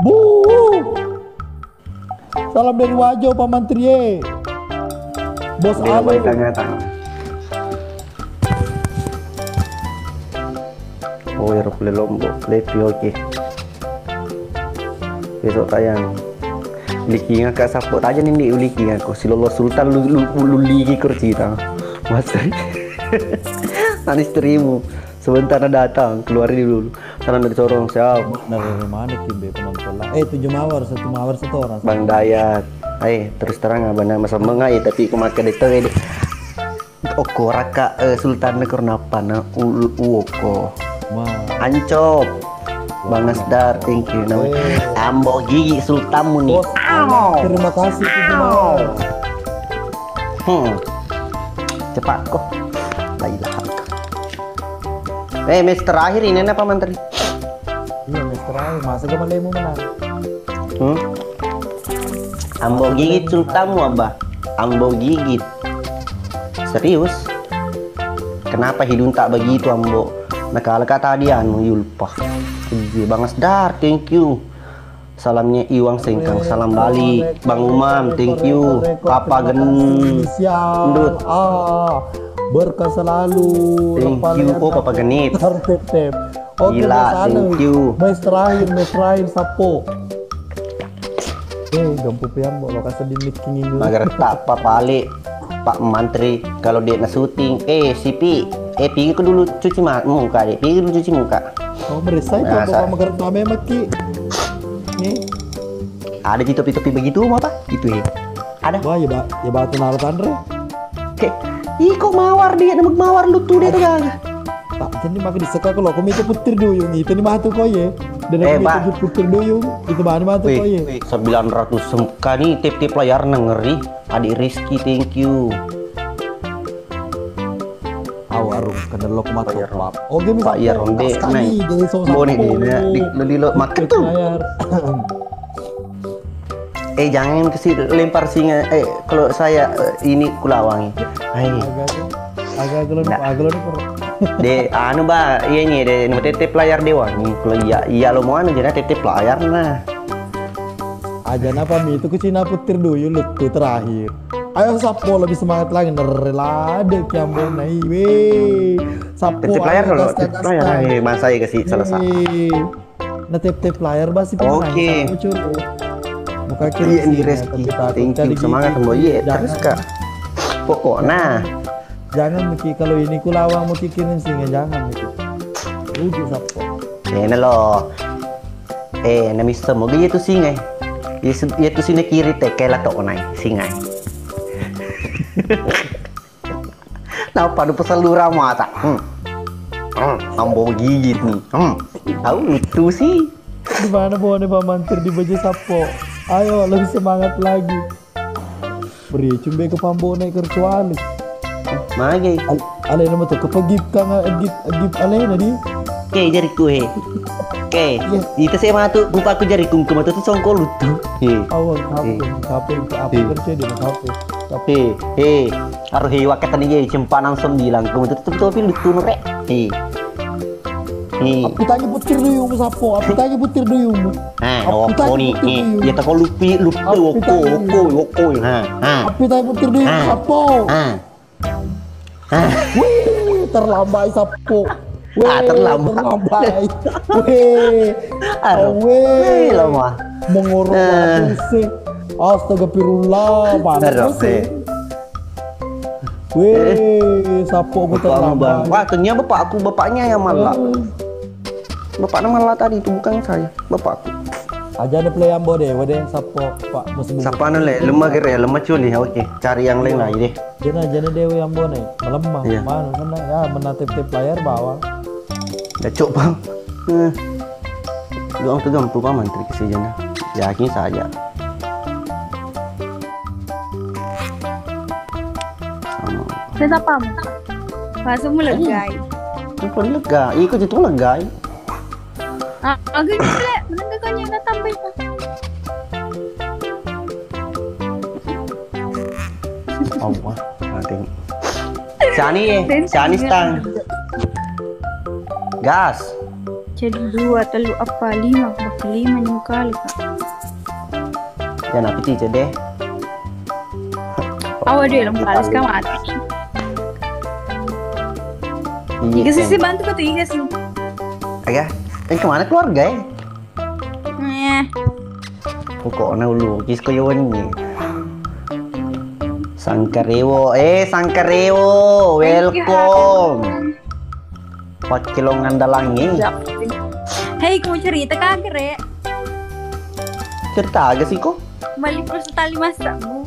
bu. Salam dari Wajo, Pak Mantri, ye. Bos Ale. Tanya-tanya. Oh, ya, Rupli Lombok, Lepi, oke. Besok tayang. Likinga ka Sapo taja nih, di ulikinga ko. Si Lolo Sultan lu, lu, lu ligi kurcita. Mas. Tani istrimu. Sebentar na datang, keluarin dulu. Sana dari sorong, siap. Dari mana kimbe penonton lah? Eh, tujuh mawar, satu mawar, satu orang. Bang Dayat. Eh, terus terang abang nama sama ngai, tapi ku makan itu, eh. Okko raka, eh, Sultan ne karena apa na u-, u-, uoko. Wah. Ancop. Bang Asdar, thank you. Nama. Eh. Ambo gigi Sultanmu nih. Bos, terima kasih, tujuh mawar. Hmm. Cepat kok. La ilaha illallah. Eh, match terakhir ini apa, Mantri? Iya, match terakhir. Masa gak malemu menang? Hmm? Ambo gigit sultanmu, Abah. Ambo gigit. Serius? Kenapa hidung tak begitu, Ambo? Nakala kata dia anu Yulpa. Iya, Bang Asdar, thank you. Salamnya Iwang Sengkang, salam balik. Bang Umam, thank you. Papa Gendut. Ah, berkah selalu. Thank you. Oh, Papa Genit. Tep, tep. Oke, gila, thank you. Match terakhir, match terakhir, Sapo. Eh, gampu pian, Bo, lokasi di meeting ini. Mager tak, Pak Pali, Pak Mantri, kalau dia na syuting, eh, si Pi, eh, pigi ku dulu cuci ma-, muka, deh. Pigi dulu cuci muka. Oh, merisa itu, Bapak mager kami maki. Nih. Ada di topi-topi begitu mau apa? Itu ya. Ada. Wah, ya, Ba-, ya batu naro tanre. Kayak, iko mawar dia, nama mawar lu tuh dia tuh gaga. Tak, jadi maka diseka kalau aku minta putir duyung, itu nih matu kau ya. Dan aku minta putir duyung, itu mana matu kau ya. Sembilan ratus semka nih tip-tip layar nengeri. Adik Rizky, thank you. Awarung, kenal lo kemana? Oke, Pak Ronde, naik. Bone di, di, di, di lo makan tuh. Eh, jangan kasih lempar singa. Eh, kalau saya, eh, ini kulawangi. Hai. Agak, agak, agak lo, agak lo. De, anu, Ba, iya nih, de, nomor tete player dewa nih. Kalau iya, iya lo mau anu, jadi tete player nah. Aja napa mi itu kucina putir duyung lettu terakhir. Ayo Sapo lebih semangat lagi, nerelade kiambo nai we. Sapo tete player ayo, kalau gas, tete gas, player, gas. Eh, masa ya kasih salah satu. Nah, tep-tep layar basi pemenang. Oke. Sama curu. Muka kiri iya, sini, Reski. Thank you. Semangat, Mbok. Iya, terus, Kak. Pokoknya. Jangan, Miki, kalau ini ku lawang, Miki, kirim singa, jangan, Miki. Rugi, Sapo. Ini loh. Eh, na misseng moga iya tu singa. Iya tu singa kiri te, kela to onai, singa. Napa nu pesan lura mata? Hmm. Hmm, ambo gigit nih. Hmm. Tahu itu sih. Di mana bone pamantir di baju Sapo? Ayo, lebih semangat lagi. Beri cumbe ke pambo naik kercuali. Mage. Al-, alena metu ke pegip kang, egip, egip alena di. Oke, jariku he. Oke. Iya. Itu saya matu, kupaku jariku ke matu tu songkol lutu. He. Awal, kape, kape, kape kerja dia, kape. He, he, aru he, wakatan iya, cempanang sembilan, kamu tuh tuh tuh lucu nore. He. Appitangi putir duyung, sappo. Appitangi putir duyung. Ha, appitangi putir duyung. Iya, tako lupi, lupi, woko, woko, woko. Ha, ha. Appitangi putir duyung, sappo. Ha. Ha. Wih, terlambai, sappo. Ah, terlambai. Terlambai. Wih. Aduh. Wih, lama. Mengorok waktu sih. Astagfirullah, panas sih. Weh, sappo putar lambang. Wah, ternyata bapakku, bapaknya yang malak. Bapaknya malak tadi itu, bukan saya, bapakku. Aja ada play ambo deh, wede sappo, Pak, musim. Sappo anu le, lemah gere, lemah cuni, oke. Cari yang lain lagi deh. Jana, jana dewe ambo ne, melemah. Iya. Mana sana? Ya, menatip-tip layar bawang. Ya, cok, Bang. Eh. Doang tuh gampang, Pak, mantri ke sini. Yakin saja. Sama. Saya tak paham. Bahasa mu legai. Itu lega. Iko itu legai. Ah, aku itu le, menengah kau nyana tambah itu. Allah, nanti. Sani, eh, sani stang. Gas. Jadi dua, telu, apa, lima, bakal lima nyuka kali, Kak. Ya, napi ti cede. Awa deh, lem kalis ka mati. Iya, iga sih, sih, bantu kau tuh, iga sih. Aga, eh, kemana keluarga, eh? Eh. Pokoknya ulukis ko yawan ni. Sangkarewo, eh, Sangkarewo, welcome. Pakke longan dalangi. Hei, ku cerita kagak, Rek? Cerita aga sih, kok? Mali pulsa tali masa, Bu.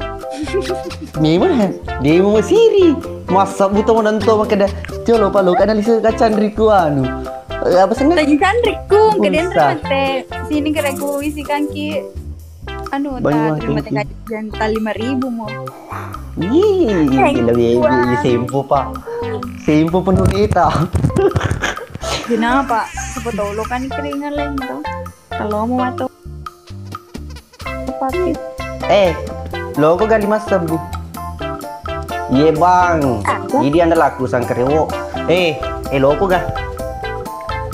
Memang, dia mau siri. Masa buta mau nanto makkeda, "Colo palo kana lisa kacang riku anu." Eh, apa seneng? Tadi kan riku, kemudian mate. Sini kira ku isi kangki. Anu, tak terima kasih jantan lima ribu mo. Ih, gila, iya, iya, sempo, Pak. Sempo penuh kita. Kenapa? Siapa tahu lo kan keringan lain tuh. Kalau mau atau papi. Eh, loko ga lima sebbu. Iye, Bang. Aku? Jadi anda laku Sangkarewo. Eh, eh, loko ga.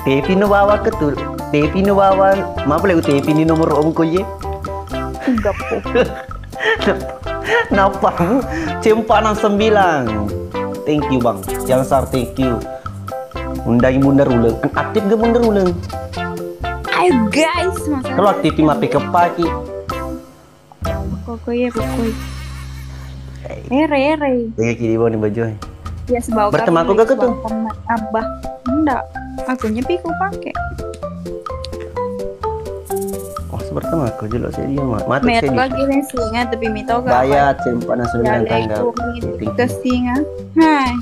Tepi no bawa ke tu. Tepi no bawa. Maaf, lego tepi ni nomor om ko ye. Enggak po. Napa? Cempa enam sembilan. Thank you, Bang. Yang sar, thank you. Undangi Bunda Ruleng. Aktif ga Bunda Ruleng? Ayo, guys, masalah. Kalau aktif mah pake paki. Pokoknya, pokoknya. Ere, ere. Iya, kiri bawah nih baju. Ya, sebawa berteman aku gak tuh? Abah. Enggak. Aku nyepi ku pakai. Wah, seperti aku aja lo, saya dia mah. Mati saya lagi nih singa, tapi mito gak. Bayar, cempa enam sembilan tanggal. Ke singa. Hai.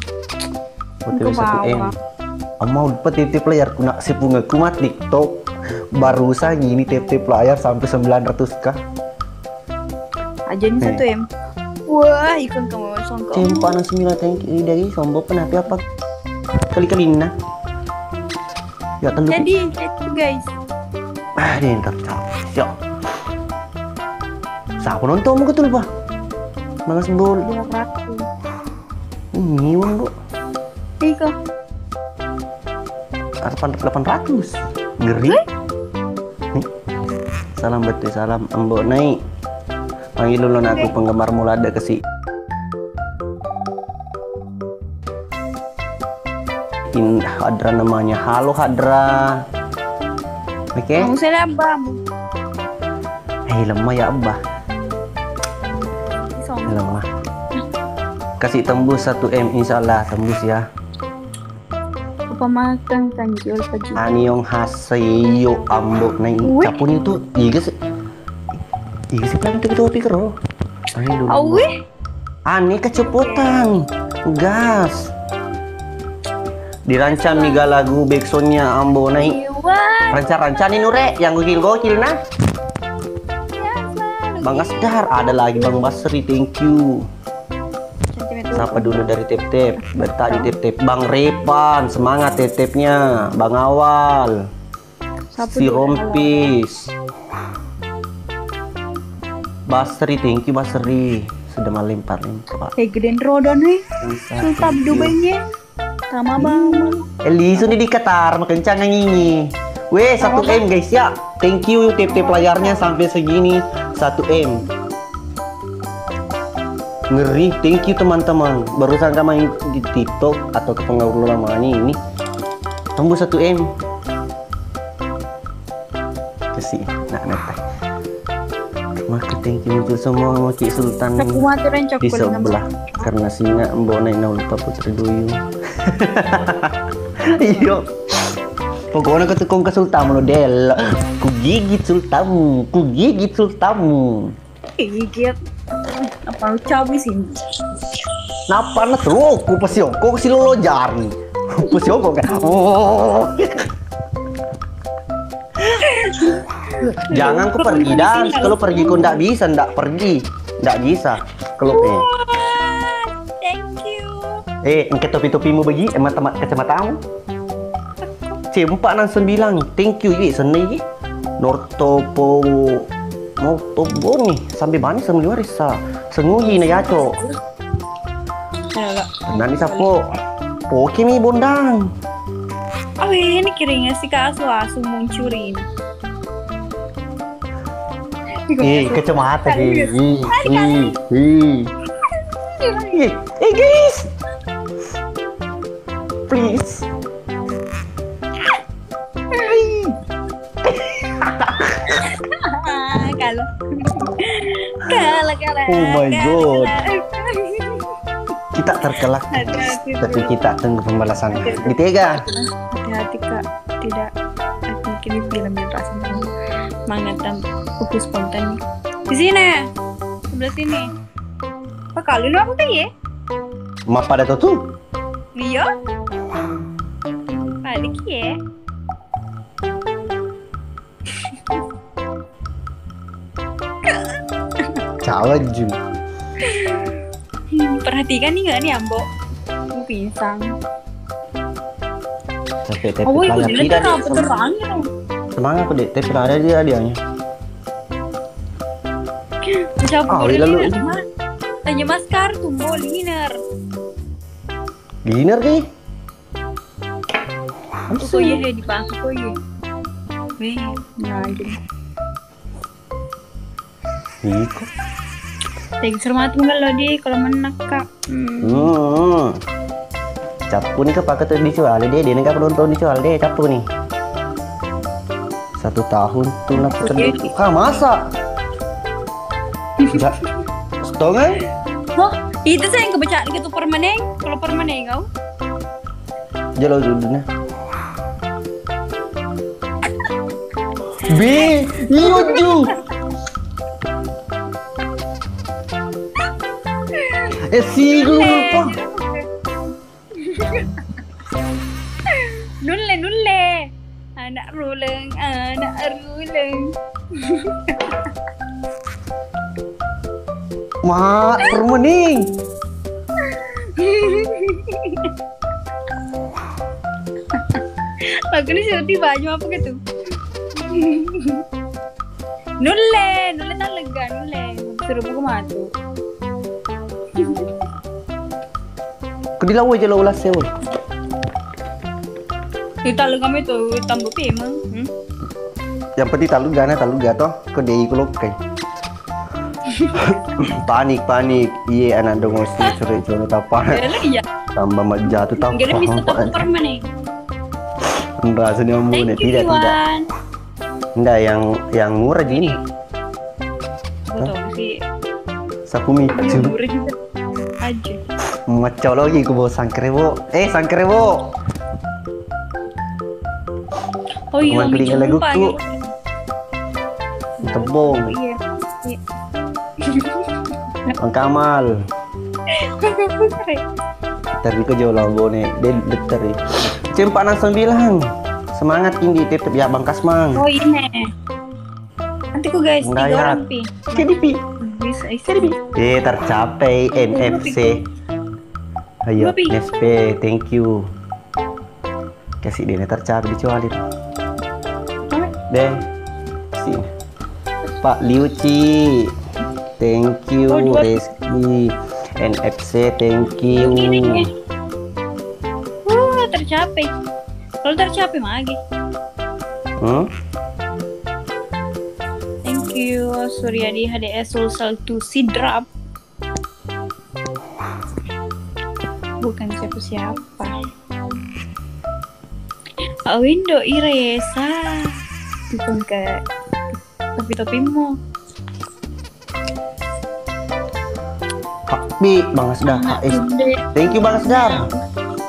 Hotel satu M. Amma, lupa titip layar ku nak si pungaku mah TikTok. Barusan gini titip layar sampai sembilan ratus K. Aja nih satu M. Wah, ikon kamu songkok. Cempa enam sembilan, thank you. Dari sombong pernah apa? Kali-kalinna. Ya, telu. Jadi, jadi, guys. Ah, dia ntar capek. Siap. Siapa nonton mau ketul, Pak? Mangas bol. Dua ratus. Ini, Bang, Bu. Iko. Delapan ratus. Ngeri. Wih. Nih. Salam betul, salam Ambo Nai. Panggil dulu aku penggemar mulada ke si. In Hadra namanya. Halo, Hadra. Oke. Kamu saya Abah. Eh, lemah ya, Abah. Lemah. Kasih tembus satu M, insya Allah tembus ya. Apa makan kan jual pagi? Aniong haseyo, Ambo Nai. Wih. Capun itu, iga sih. Iga sih, paling tuh pikir, oh. Ayo dulu. Awih. Ani keceplosan. Gas. Dirancang mi ga lagu backsoundnya Ambo Nai. Iwan. Rancang-rancang nih, Nure, yang gokil-gokil nah. Ya, selalu. Bang Asdar, ada lagi Bang Basri, thank you. Siapa dulu dari Tep-Tep? Bertadi Tep-Tep. Bang Repan, semangat Tep-Tepnya. Bang Awal. Si Rompis. Basri, thank you, Basri. Sudah melempar-lempar, Pak. Eh, geden rodan, eh. Sultan Dubai-nya. Sama bang. Eh, lisu nih di Qatar, makencang angingi. Weh, satu M guys ya. Thank you tip-tip layarnya sampai segini, satu M. Ngeri, thank you teman-teman. Barusan kan main di TikTok atau ke pengaruh lama ini, ini tembus satu M. Kasih, nak neta. Maka thank you untuk semua maki Sultan Aku mati dan di sebelah karena singa mbok naik nol lupa putri duyung. Iyo. Pokoknya ketukung ke Sultan lo del. Ku gigit Sultanmu, ku gigit Sultanmu. Gigit. Apa lu cabut sih? Napa na terus ku pesioko si lolo jari. Pesioko kan. Oh. Jangan ku pergi dan kalau pergi ku ndak bisa, ndak pergi, ndak bisa. Kalau eh. Thank you. Eh, engke topi-topimu bagi, eh, mata kacamatamu. Cempa nang sembilang, thank you ye, senna ye. Nortopo, Nortopo ni, sampai bani sama liwar sa, senguhi na yaco. Nani sapo, poke mi bondang. Oh ini kiringnya si kasu asu muncurin. Eh, kacamata sih. Eh, eh, eh. Eh, eh, guys. Please. Kalau kalau kalau Oh my God. Kita terkelak, tapi kita tunggu pembalasan. Ditega. Hati-hati kak, tidak. Mungkin film yang rasa mangetan fokus konten. Di sini, sebelah sini. Apa kali lu aku tadi ya? Ma pada tuh. Iya. Balik ya. Cawaju. Perhatikan nih nggak nih Ambo? Aku pingsan. Tapi tapi oh, tidak. Semangat aku deh, tapi ada dia dianya. Siapa ah, lalu tanya maskar tuh mau liner. Liner nih. Aku kok iya di bangku kok iya. Weh, nah gitu. Iko. Thanks rumah tunggal lo di kalau menak kak. Hmm. Cappu nih kepake tuh dicuali deh, dia nih penonton dicuali deh cappu nih. Satu tahun tuh nak putar itu. Ah masa? Enggak. Setengah? Wah, itu saya yang kebaca gitu permanen. Kalau permanen kau? Jalo duduna. Be, iyo ju. Eh, si lupa. Nulle, nulle. Anak ruleng, anak ruleng. Mak, permening. Aku nih sedih banyak apa gitu. Nulle, nulle tak lega, nulle. Suruh buku matu. Kedilau aja lo ulas sewa. Kita lu kami tuh tambah pemeng. Hmm? Yang penting talu gana talu gato. Kau dei ku lokkai. Panik panik. Iye anak dongo si sore jono tapa. Tambah majatu tapa. Enggak bisa permen nih. Rasanya ampun tidak tidak. Enggak yang yang murah gini. Betul sih. Sapu micu. Aja. Macau lagi ku bawa sangkrewo. Eh sangkrewo. Oh iya, lagu ku. Tebong. Iya. Mangkamal. Tadi ku jauh labone, dia beter ya. Cempak nang sembilan. Semangat tinggi tetep ya bangkas mang. Oh iya. Nanti ku guys, tiga orang pi. Kedipi. Bisa, Kedipi. Eh tercapai N F C. Ayo, Nespe, thank you. Kasih dia tercapai dicuali. Deh. Si. Pak Liuci. Thank you, Reski. N F C, thank you. tercapai. Kalau tercapai magi. Hmm? Thank you, Suryadi H D S Sulsel to Sidrap. Bukan siapa-siapa. Awindo Iresa. Bukan ke topi-topimmu. Hakbi, Bang Asdar, H S. Thank you, Bang Asdar.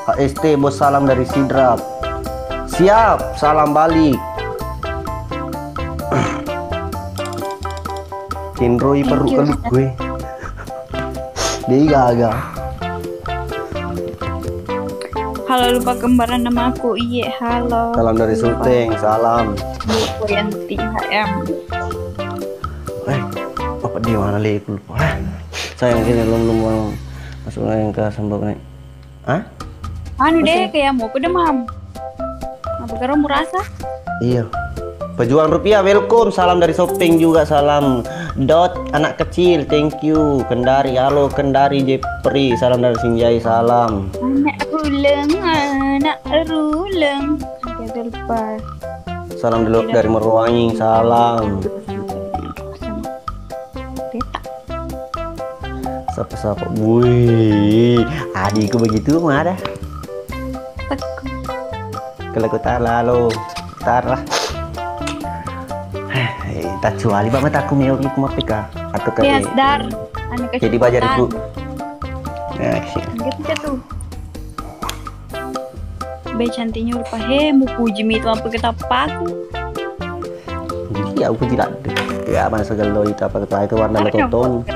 H S T, bos, salam dari Sidrap. Siap, salam balik. Kenroi perut keluk gue. Dei gaga. Halo, lupa kembaran namaku. Iye, halo. Salam dari Sulteng, salam. Buku Yanti H M. Eh, apa di mana, leku lupa? Hah? Sayang, sini, lum, lum, lum. Masuk yang ke sembok nih. Hah? Anu deh, kayak mau aku demam. Apa karo merasa? Iya. Pejuang Rupiah, welcome. Salam dari Sopeng juga, salam. Dot, anak kecil, thank you. Kendari, halo, Kendari Jepri, salam dari Sinjai, salam. Anak ruleng, anak ruleng. Oke, lupa. Salam dulu dari Meruwangi, salam. Sapa-sapa? Wih, adikku begitu mah ada. Kalau aku tak lalu, tak lah. Eh, tak cuali, Pak, mataku meo iku mapika. Atau ke Yes, Dar. Anu ke Jadi bajarku. Nah, sih. Gitu tuh. Be, cantiknya rupa. He, mupuji mi itu apa kita paku. Jadi ya, aku tidak. Ya, masa gelo itu apa kita itu warna betonton.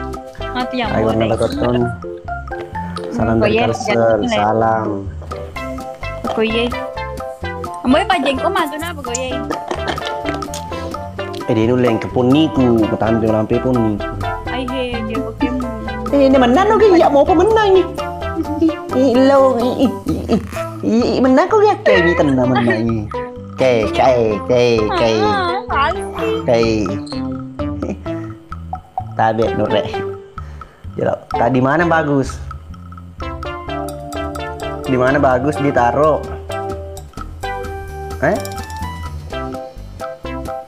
Mati ya. Ayo, warna betonton. Salam dari Kalsel, salam. Ko iye. Ambo pajengko matu na apa ko iye. Eh, dia nulleng ke ponniku, ketampe nampe ponniku. Ai he, dia pokemu. Eh, ini menang oke, ya mau apa menang nih? Ih, lo, ih, ih, ih, ih, menang kok ya, kayak ini tenang menang nih. Kayak, kayak, kayak, kayak. Ah, halus nih. Kayak. Tabe, Nure. Jelok. Tadi mana bagus? Di mana bagus ditaro? Eh?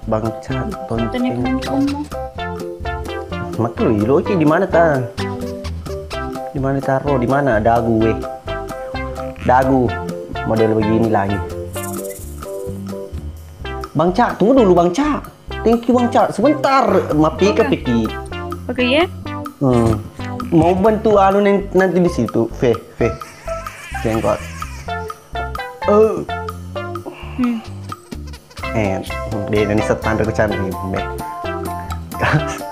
Bangca, tonteng. Maklu, iloki di mana ta? Di mana taro? Di mana? Dagu, weh. Dagu. Model begini lagi. Bangca, tunggu dulu, Bangca. Thank you, Bangca. Sebentar, mapika piki. Oke, ya. Hmm. Mau bantu anu nen-, nanti di situ, Fe, Fe. Jenggot. Eh. Hmm. Eh, dia ini setan aku cari, Be.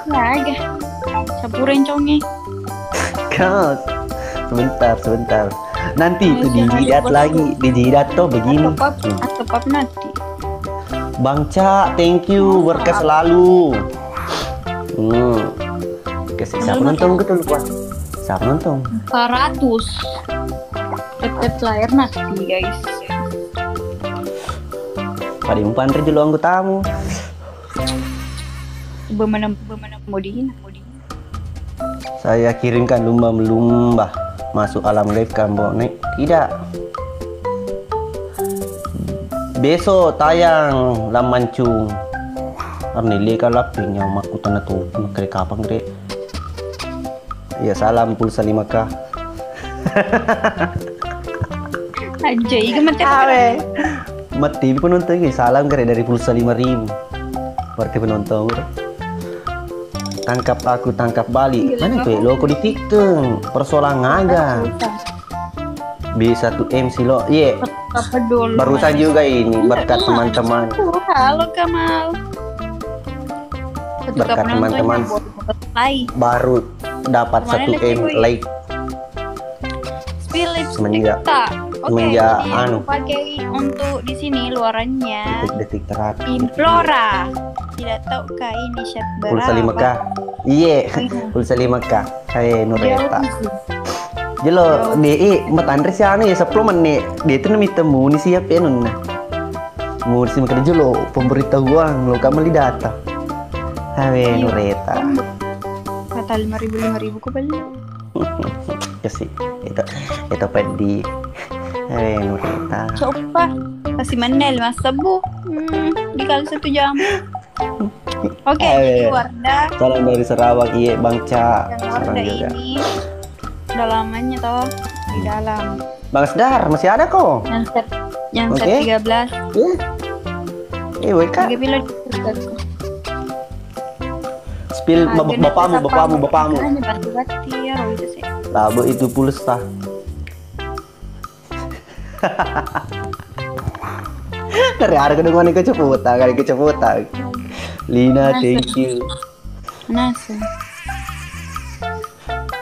Nah, aja. Sapuren conge. Kos. Sebentar, sebentar. Nanti itu dijidat lagi, dijidat tuh begini. Atau pap, atau pap nanti. Bang Cak, thank you, berkah selalu. Hmm. Kasih siapa nonton gitu lupa. Siapa nonton? Empat ratus. Tetep lahir nanti, guys. Pada umpan ri dulu anggotamu. Bemenam, bemenam modina, modina. Saya kirimkan lumba-lumba masuk alam gaib Kambo Nek. Tidak. Besok tayang Lam Mancung. Arnele ka lapping yang makku tena tu. Kere kapang kere. Iya, salam pulsa lima K. Aja, iya, mati. Awe. Mati penonton ini, salam kere dari pulsa lima ribu. Berarti penonton. Tangkap aku, tangkap balik. Mana tuh? Loko di tikeng. Persoalan aga. Bisa tuh M C lo. Iya. Barusan juga ini, berkat teman-teman. Halo, Kamal. Berkat teman-teman. Baru dapat satu M like. Semenjak, semenjak anu. Pakai untuk di sini luarannya. Detik-detik terakhir. Implora. Tidak tahu kah ini chat berapa? Pulsa lima K. Iye, pulsa lima K. Hai, Nureta. Jelo, di, i, matanre si anu ya, sepuluh menit. Dia itu nemi temu ni siap ya, Nunna. Mau si makan jelo, pemberitahuan, lo kamu li data. Hai, Nureta. Kata lima ribu, lima ribu ku beli. Kasi, itu, itu pedih. Eh, Nurita. Coba. Pasti mennel, Mas Sebu. Hmm, dikali satu jam. Oke, eh, jadi Wardah. Salam dari Sarawak, iye, Bang Ca. Dan Wardah salam juga. Ini udah lamanya toh di dalam. Bang Sdar, masih ada kok. Yang set, yang set tiga belas. Iya. Eh, W K. Tiga kilo di set. Spill. Ah, bap-, bapamu, bapamu, bapamu. Makanya batu-batu ya, roh itu sih. Labu itu pulsa. Dari hari kedua nih keceputang, kali keceputang. Lina, thank you. Nasa.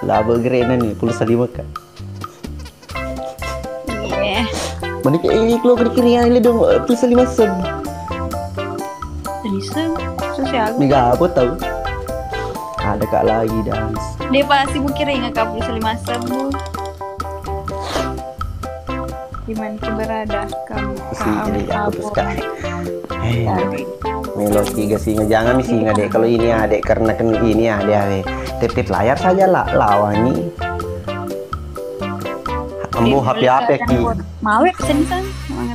Laba gerena nih, pulsa lima K. Iya. Mana kayak ini keluar kiri-kiri yang ini dong, pulsa lima sen. Lima sen, sosial. Mega apa tahu? Ada kak lagi dance. Dia pasti mau kira ingat kak pulsa lima sen, Bu. Di mana berada kamu? Sih, jadi aku tuh sekarang. Hei, Melo tiga singa, jangan nih singa dek. Kalau ini adek karena kan ini adek awe. Tepit layar saja lah, lawangi. Ambo H P apa ki? Mau ya pesen san?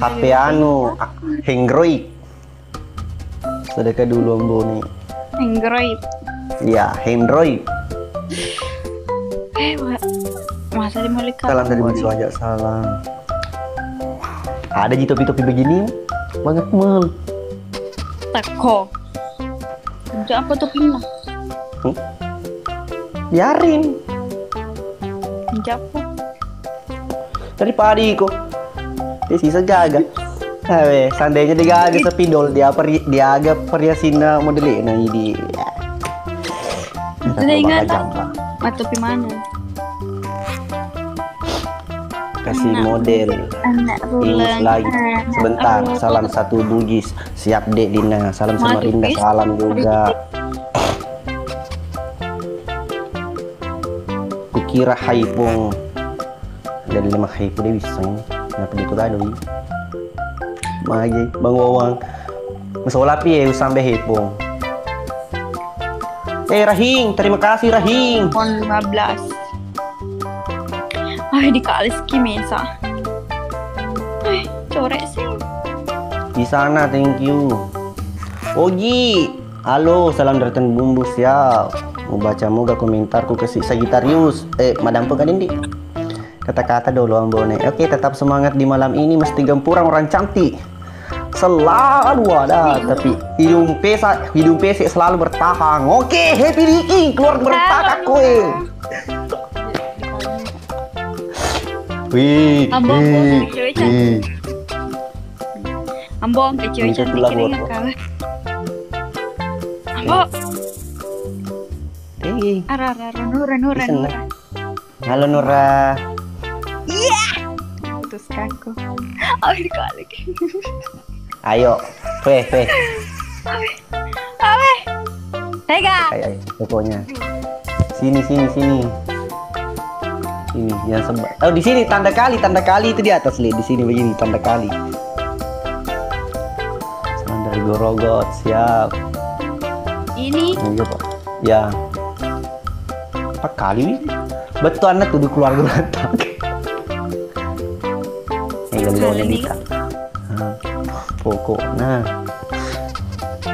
H P anu, Android. Sedekah dulu Ambo nih. Android. Iya, Android. Eh, wa-, masa di mulut. Salam dari Bang Suaja, salam. Ada ji topi-topi begini, banyak mal. Teko. Untuk apa topina? Hmm? Biarin. Untuk apa? Daripada iko. Dia sisa gaga. Awe, seandainya dia gaga spidol, dia peri-, dia aga periasinna model ini di. Sudah ingat. Mata pi mana? Kasih model. Anak rulang. Lagi. Sebentar, salam satu Bugis. Siap, Dek Dina. Salam Samarinda, salam juga. Kukira haipung. Dari lima haipu deh bisa. Kenapa dia tuh ada, Wi? Magi, Bang Wawang. Masola pi ya, usambe haipung. Eh, Rahing, terima kasih, Rahing. Pon lima belas. Ay, dikali ski mesa. Ay, corek sih. Di sana, thank you. Ogi. Halo, salam dari Tanah Bumbu, siap. Mau baca moga komentarku ke si Sagittarius. Eh, madampu kan, Indi? Kata-kata dulu, Ambone. Oke, tetap semangat di malam ini, mesti gempurang orang cantik. Selalu ada, tapi hidung pesa-, hidung pesek selalu bertahan. Oke, happy diki, keluar bertahan kowe. Wih, Ambon, wih, Ambon, wih. Ambon, kecil. Ini cantik tuh lagu ini apa? Kalah. Ambon. Eh. Ara, ara, ara, Nura, Nura, Nura. Halo, Nura. Iya. Putus aku. Oh, ini kok lagi. Ayo, weh, weh. Awe. Awe. Tega. Kayak pokoknya. Sini, sini, sini. Sini, jangan sembar. Oh, di sini tanda kali, tanda kali itu di atas, Li. Di sini begini tanda kali. Salam dari Gorogot, siap. Ini. Iya, Pak. Ya. Empat kali nih. Betul, anak tuh keluarga berantak. Eh, gelo nih, Dika. Nah, pokoknya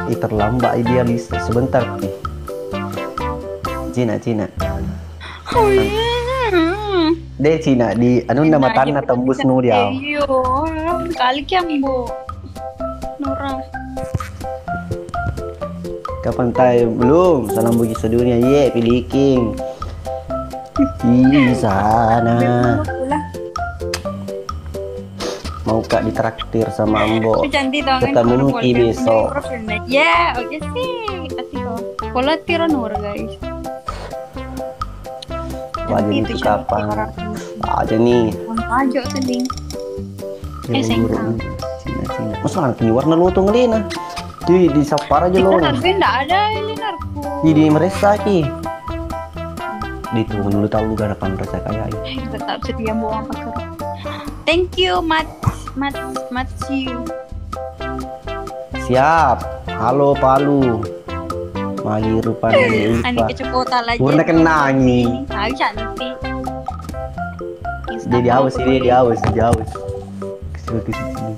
ih, terlambat dia, Lis. Sebentar nih. Cina, Cina. Oh, iya. Deh, Cina di anu nama tanah tembus nu dia. Iya, kali kian, Bu. Nora. Kapan tayo? Belum. Salam Bugis sedunia. Ye, piliking. Di sana. Mau kak ditraktir sama Ambo. Cantik dong, kan. Ketemu kalau ki besok. Ya, oke sih. Ati kok. Kalau tiro Nur, guys. Wajah itu kapan? Aja nih. Aja sedih. Eh, sengkang. Cina, Cina. Mas, nanti warna lo tuh ngelina. Di, di sapar aja lo. Kita harusnya ndak ada ini, Narko. Di, di meresa ki. Ditunggu dulu tahu garapan rasa kaya. Eh, tetap sedia mau apa, Kak? Thank you, Mat, Mat, Mat, see you. Siap. Halo, Palu. Magi rupanya lupa. Ani keceplosan lagi. Purna kenangi. Ayo, cantik. Yang Dia, dia haus ini, dia haus, dia haus. Kasih, kasih, kasih.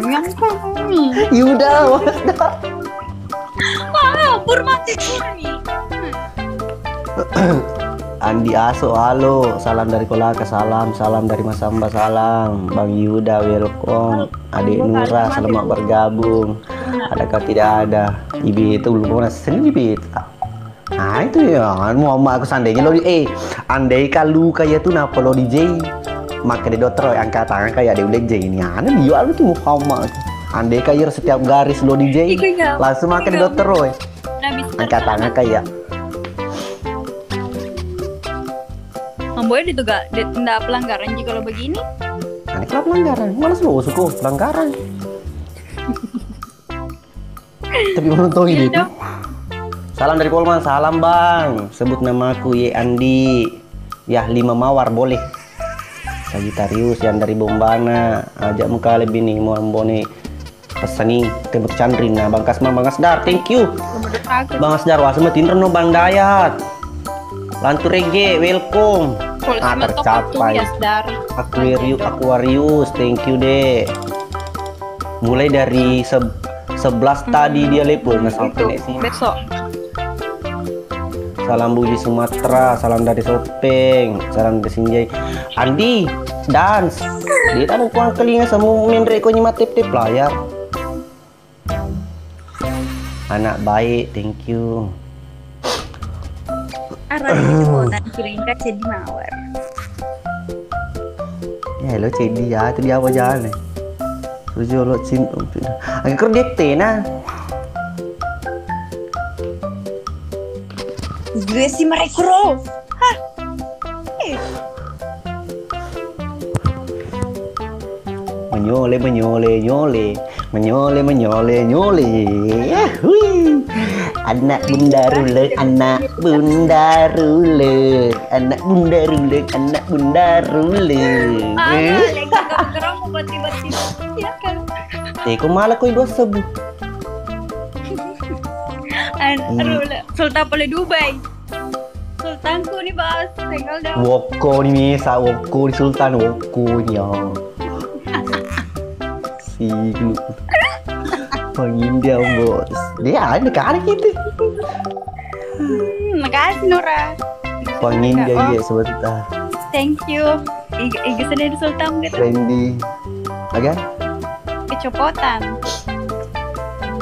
Yang kami. Yuda, Mas Dar. Ah, pur mati pur nih. Andi Aso, halo. Salam dari Kolaka, salam. Salam dari Masamba, salam. Bang Yuda, welcome. Adik Nura, selamat bergabung. Adakah tidak ada? Ibi itu belum pernah seni, Ibi. Ah, itu ya, anu, Muhammad, aku seandainya lo di, eh, andai kalu kayak tuh napa lo di J, maka di dokter, oh, angkat tangan kayak ada udah J ini, anu, dia anu tuh Muhammad. Andai kayak setiap garis lo di J, langsung maka di dokter, oh. Angkat tangan kayak. Ambo itu gak, ndak pelanggaran jika lo begini. Aneh, kalau pelanggaran, mana sih lo suka pelanggaran? Tapi menonton ini. Salam dari Polman, salam Bang. Sebut namaku, Ye Andi. Ya, lima mawar boleh. Sagittarius yang dari Bombana. Ajak muka lebih nih, mau ambone. Pesangi, tembak Chandrina, Bang Kasma, Bang Asdar, thank you. Bang Asdar, wasa matinro no Bang Dayat. Lantu Rege, welcome. Ah, tercapai. Aquarius, Aquarius, thank you, Dek. Mulai dari se-, sebelas tadi dia lepon, nah, sampai sini. Besok. Salam Budi Sumatera, salam dari Sopeng, salam dari Sinjai. Andi, dance. Dia tak kuang kelinga sama menre ko nyimak tip-tip layar. Anak baik, thank you. Arah itu mau tangkiring kaca di mawar. Ya, lo cedi ya, itu dia apa jalan nih? Tujuh lo cin, angker dia tena. Gue si merekro. Hah. Eh. Menyole, menyole, nyole. Menyole, menyole, nyole. Yahui. Anak bunda rule, anak bunda rule. Anak bunda rule, anak bunda rule. Ah, lagi gak mau bertiba-tiba. Ya kan? Eh, kok malah kau dua sebut? An-, hmm. Rule. Sultan boleh Dubai. Sultanku nih, Bos. Tinggal dong. Wokko nih, Misa. Wokko nih, Sultan. Wokko nih, ya. Si lu. Bang India, Bos. Dia ada kali gitu. Hmm, makasih, Nora. Bang India, oh. Iya, sebentar. Thank you. Ig-, ig-, sedih Sultan gitu. Randy. Aga? Kecopotan.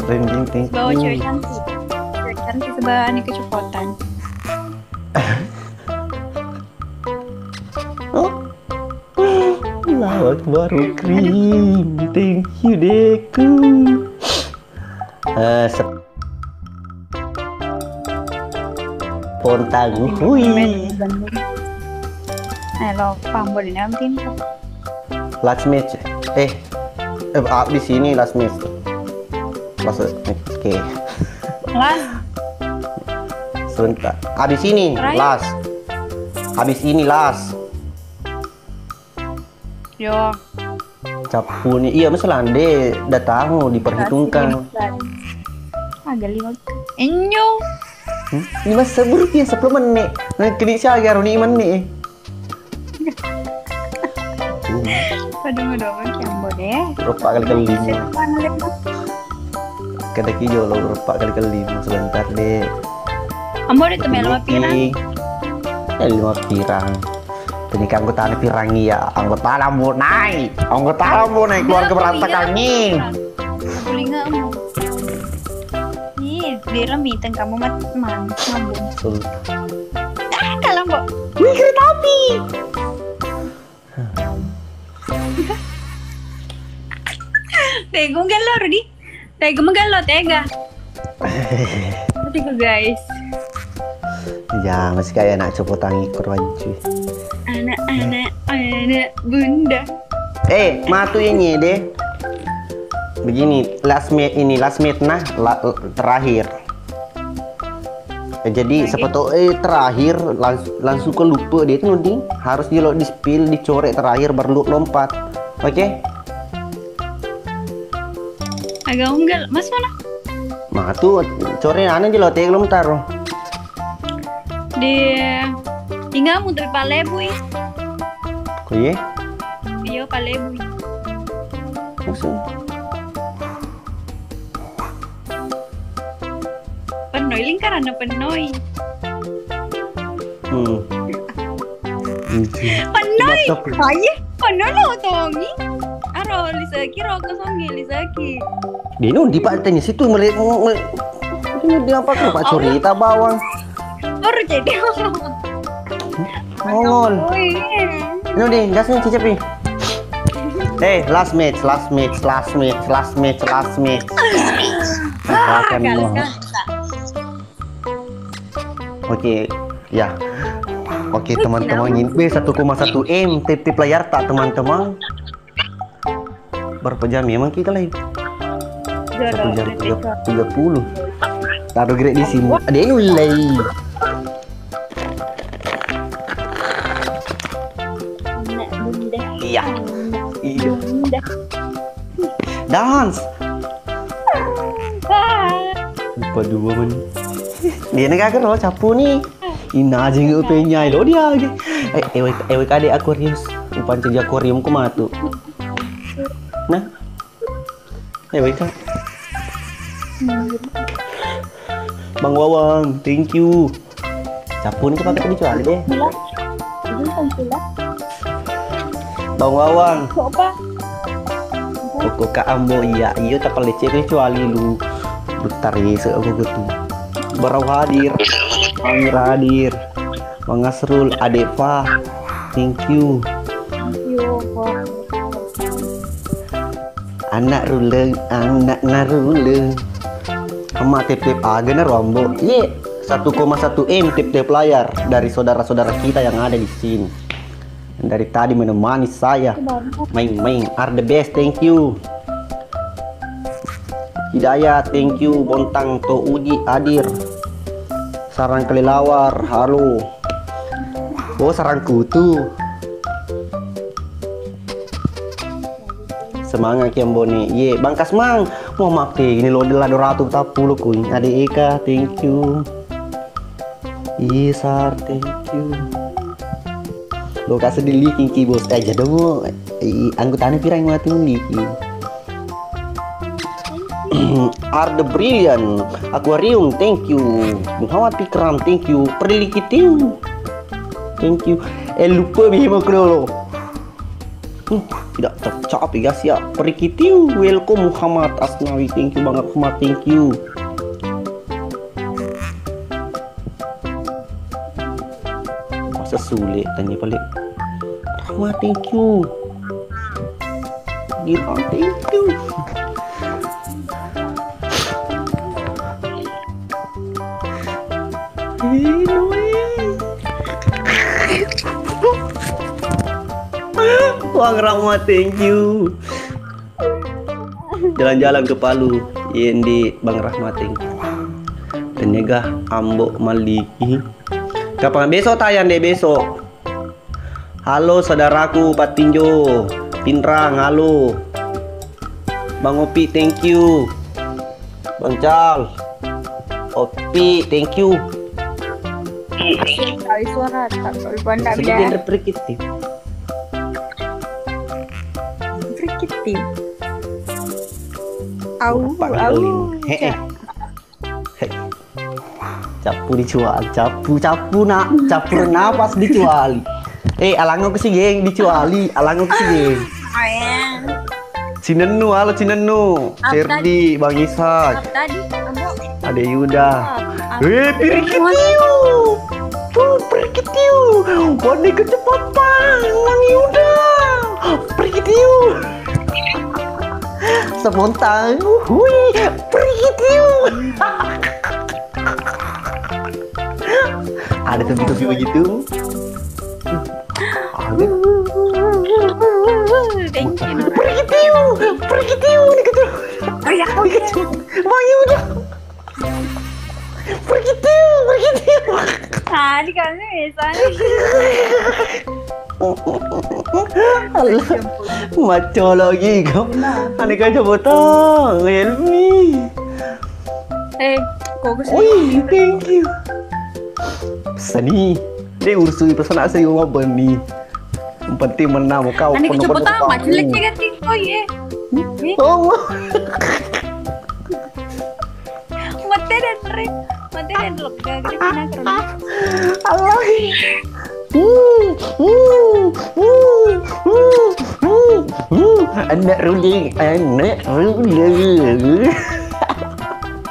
Randy, thank you. Bawa cewek cantik. Cewek cantik sebelah ini kecopotan. Oh. Allahu Akbar, Ukri. Thank you, Deku. Eh, sep-, Pontang, hui. Eh, lo pambo di dalam tim. Last match. Eh, eh, abis ini last match. Last match. Oke. Last. Sebentar. Abis ini last. Abis ini last. Yo. Cappu ni. Iya, masalah de datang diperhitungkan. Agak lima. Enyo. Hmm? Lima sebur ya, sepuluh menit. Nah, kini saya garo ni menit. Aduh, aduh, aduh, ampun, Ciambo deh. Berapa kali kali lima? Kata ki jolo berapa kali kali lima sebentar deh. Ambo deh temel lima pirang. Eh, lima pirang. Tadi kan anggota pirang iya, anggota lambo naik, anggota lambo naik, keluarga berantakan nih. Telingamu. Ih, dia remiteng kamu mat man, mabung. Betul. Ah, kalau mbok. Wih, kereta api. Tega menggello, Rudi. Tega menggello, tega. Tega, guys. Ya, masih kayak anak copotan ikut wajib. Anak-anak, anak bunda. Eh, matu ini deh. Begini, last minute ini, last minute nah, la-, terakhir. Eh, jadi, siapa tahu, eh, terakhir langs-, langsung ke lupa dia itu nanti harus di, di spill, dicoret terakhir baru lu lompat. Oke? Agak unggal, Mas mana? Matu, coret anu aja lo, teh belum taruh. Di Ingamu tu palebui. Ko iye? Iyo, palebui. Maksud? Pennoi lingkaranna pennoi. Hmm. Pennoi. Aye, pennoi lo tongi. Aro liseki ro kosongi liseki. Dino di Pak tanya situ mele-, mele-, ini dia apa ke Pak cerita bawang. Baru jadi. Ngongol. Ui. Ino di, gas nih, cicip nih. Eh, last match, last match, last match, last match, last match. Makan mau. Oke, ya. Oke, teman-teman, ini satu koma satu M tip-tip layar tak, teman-teman? Berapa jam memang kita live? Satu jam tiga puluh. Taruh gerak di sini. Ada yang mulai. Iya. Iya. Dance. Lupa dua menit. Dia negara lo capu nih. Ina aja nggak penyai lo dia aja. Eh, ewe, ewe kade Aquarius. Upan ceja akuarium ku matu. Nah. Ewe ka. Bang Wawang, thank you. Cappu ni kepake dicuali deh. Gila. Ini kan gila. Bang Wawang. Kok apa? Kok ka ambo iya, iyo tapalece dicuali lu. Duttari se aku gitu. Barau hadir. Amir hadir. Bang Asrul, Adek Fa. Thank you. Thank you for Anak ruleng, anak naruleng. Amma tep-tep aga na rombo. Ye, satu koma satu M tep-tep layar dari saudara-saudara kita yang ada di sini. Yang dari tadi menemani saya. Main-main, are the best, thank you. Hidayah, thank you. Bontang, To Uji, Adir. Sarang Kelelawar, halo. Oh, sarang kutu. Semangat ki ambone. Ye, Bangkas Mang. Mau make ini lo dua ratu tappulo koin. Ade Eka, thank you. Isar, thank you. Lo kasih di liking ki bos. Eh, jadi mau, eh, anggotanya pirang mati liki. Are the Brilliant Aquarium, thank you. Muhammad Fikram, thank you. Perliki Team, thank you. Eh, lupa bimo kelolo. Hmm, tidak tercapai guys ya. Perikiti, welcome Muhammad Asnawi, thank you banget Muhammad, thank you. Masa sulit tanya balik. Rahma, thank you. Girang, thank you. Wang Rahma, thank you. Jalan-jalan ke Palu, yendi Bang Rahma, thank you. Tenega Ambo Maliki. Kapan besok tayang deh besok? Halo saudaraku Patinjo, Pinrang, halo. Bang Opi, thank you. Bang Cal, Opi, thank you. Kali suara tak lupa ndak. Sedikit bilang. Replikiti. Replikiti. Au, au. Heeh. Hei. Cappu dicuali, cappu, cappu nak, cappu napas dicuali. Eh, alango ke si geng dicuali, alango ke si geng. Ayang. Cinennu, halo Cinennu. Apa Serdi, tadi? Bang Isa. Apa tadi? Ambo. Ada Yuda. Apa? Eh, pirikitiu. Tuh, pirikitiu. Wani kecepatan, Bang Yuda. Pirikitiu. Spontan. Hui, pirikitiu. Ada topi-topi begitu. Ada. Thank you, Nora. Pergi tiu, pergi tiu, ini gitu. Oh, ya, oke. Mau ya udah. Pergi tiu, pergi tiu. Tadi kan biasanya. Allah, maco lagi kau. Aneh kau coba tong, help me. Eh, kok ke sini? Wih, thank you. Seni. Deh, urusui pesan asli mau bani. Yang penting menang kau. Ani penuh kecoba tamat, jelek ya kan, Tiko, ye. Oh. Mate dan re, mate dan lega, gede kena keren. Allah. Hmm, hmm, hmm, hmm, hmm, hmm. Anak Rudi, anak Rudi.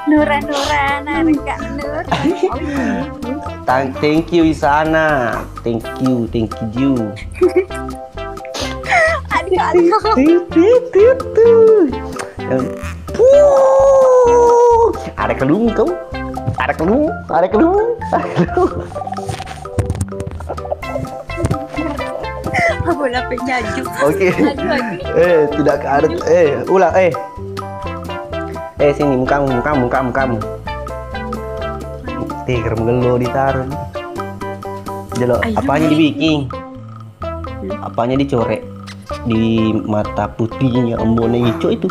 Nura, Nura, anak Rika, Nur. Thank, thank you, Isana. Thank you, thank you. Aduh, aduh. Tit, tit, tit, tit. Puh. Ada kelung kau. Ada kelung, ada kelung, ada kelung. Bola penjaju. Oke. Aduh, aduh. Eh, tidak ada. Eh, ulang. Eh. Eh, sini, mukamu, mukamu, mukamu, mukamu. Tiger mengelo ditaruh. Jelo, ayo, apanya dibikin? Apanya dicoret di mata putihnya embone ico itu?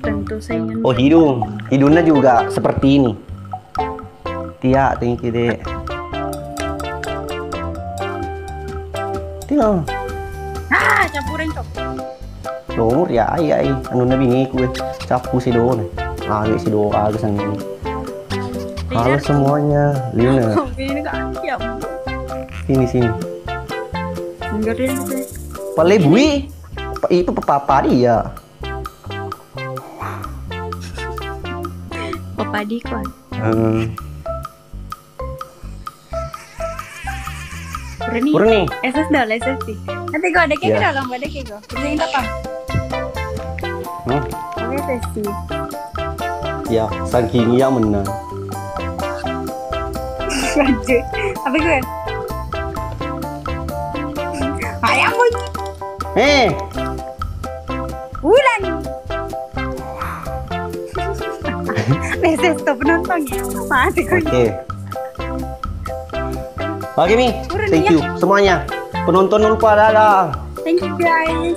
Tentu saya ingin. Oh, hidung. Hidungnya juga seperti ini. Tia, thank you, Dek. Tia. Ah, campuran, Cok. Nomor ya, ai, ai. Anu nabi ni kue. Capu si do ni. Ah, si do, ah, kesan ni. Halo semuanya, Lina. Ini kan siap. Sini, sini. Enggak deh. Pale bui. Pa-, itu papa dia. Papa di kon. Hmm. Purni. Purni. S S dulu, S S sih. Nanti gua ada kayak, iya, dalam, ada kayak gua. Kerjain apa? Hmm? Oke, S S sih. Ya, saking iya menang. Lanjut. Apa gue? Ayam pun. Eh. Ulang. Message tuh penonton ya. Mati. Oke. Oke, Mi. Turun, thank ya, you semuanya. Penonton lupa, dadah. Thank you, guys.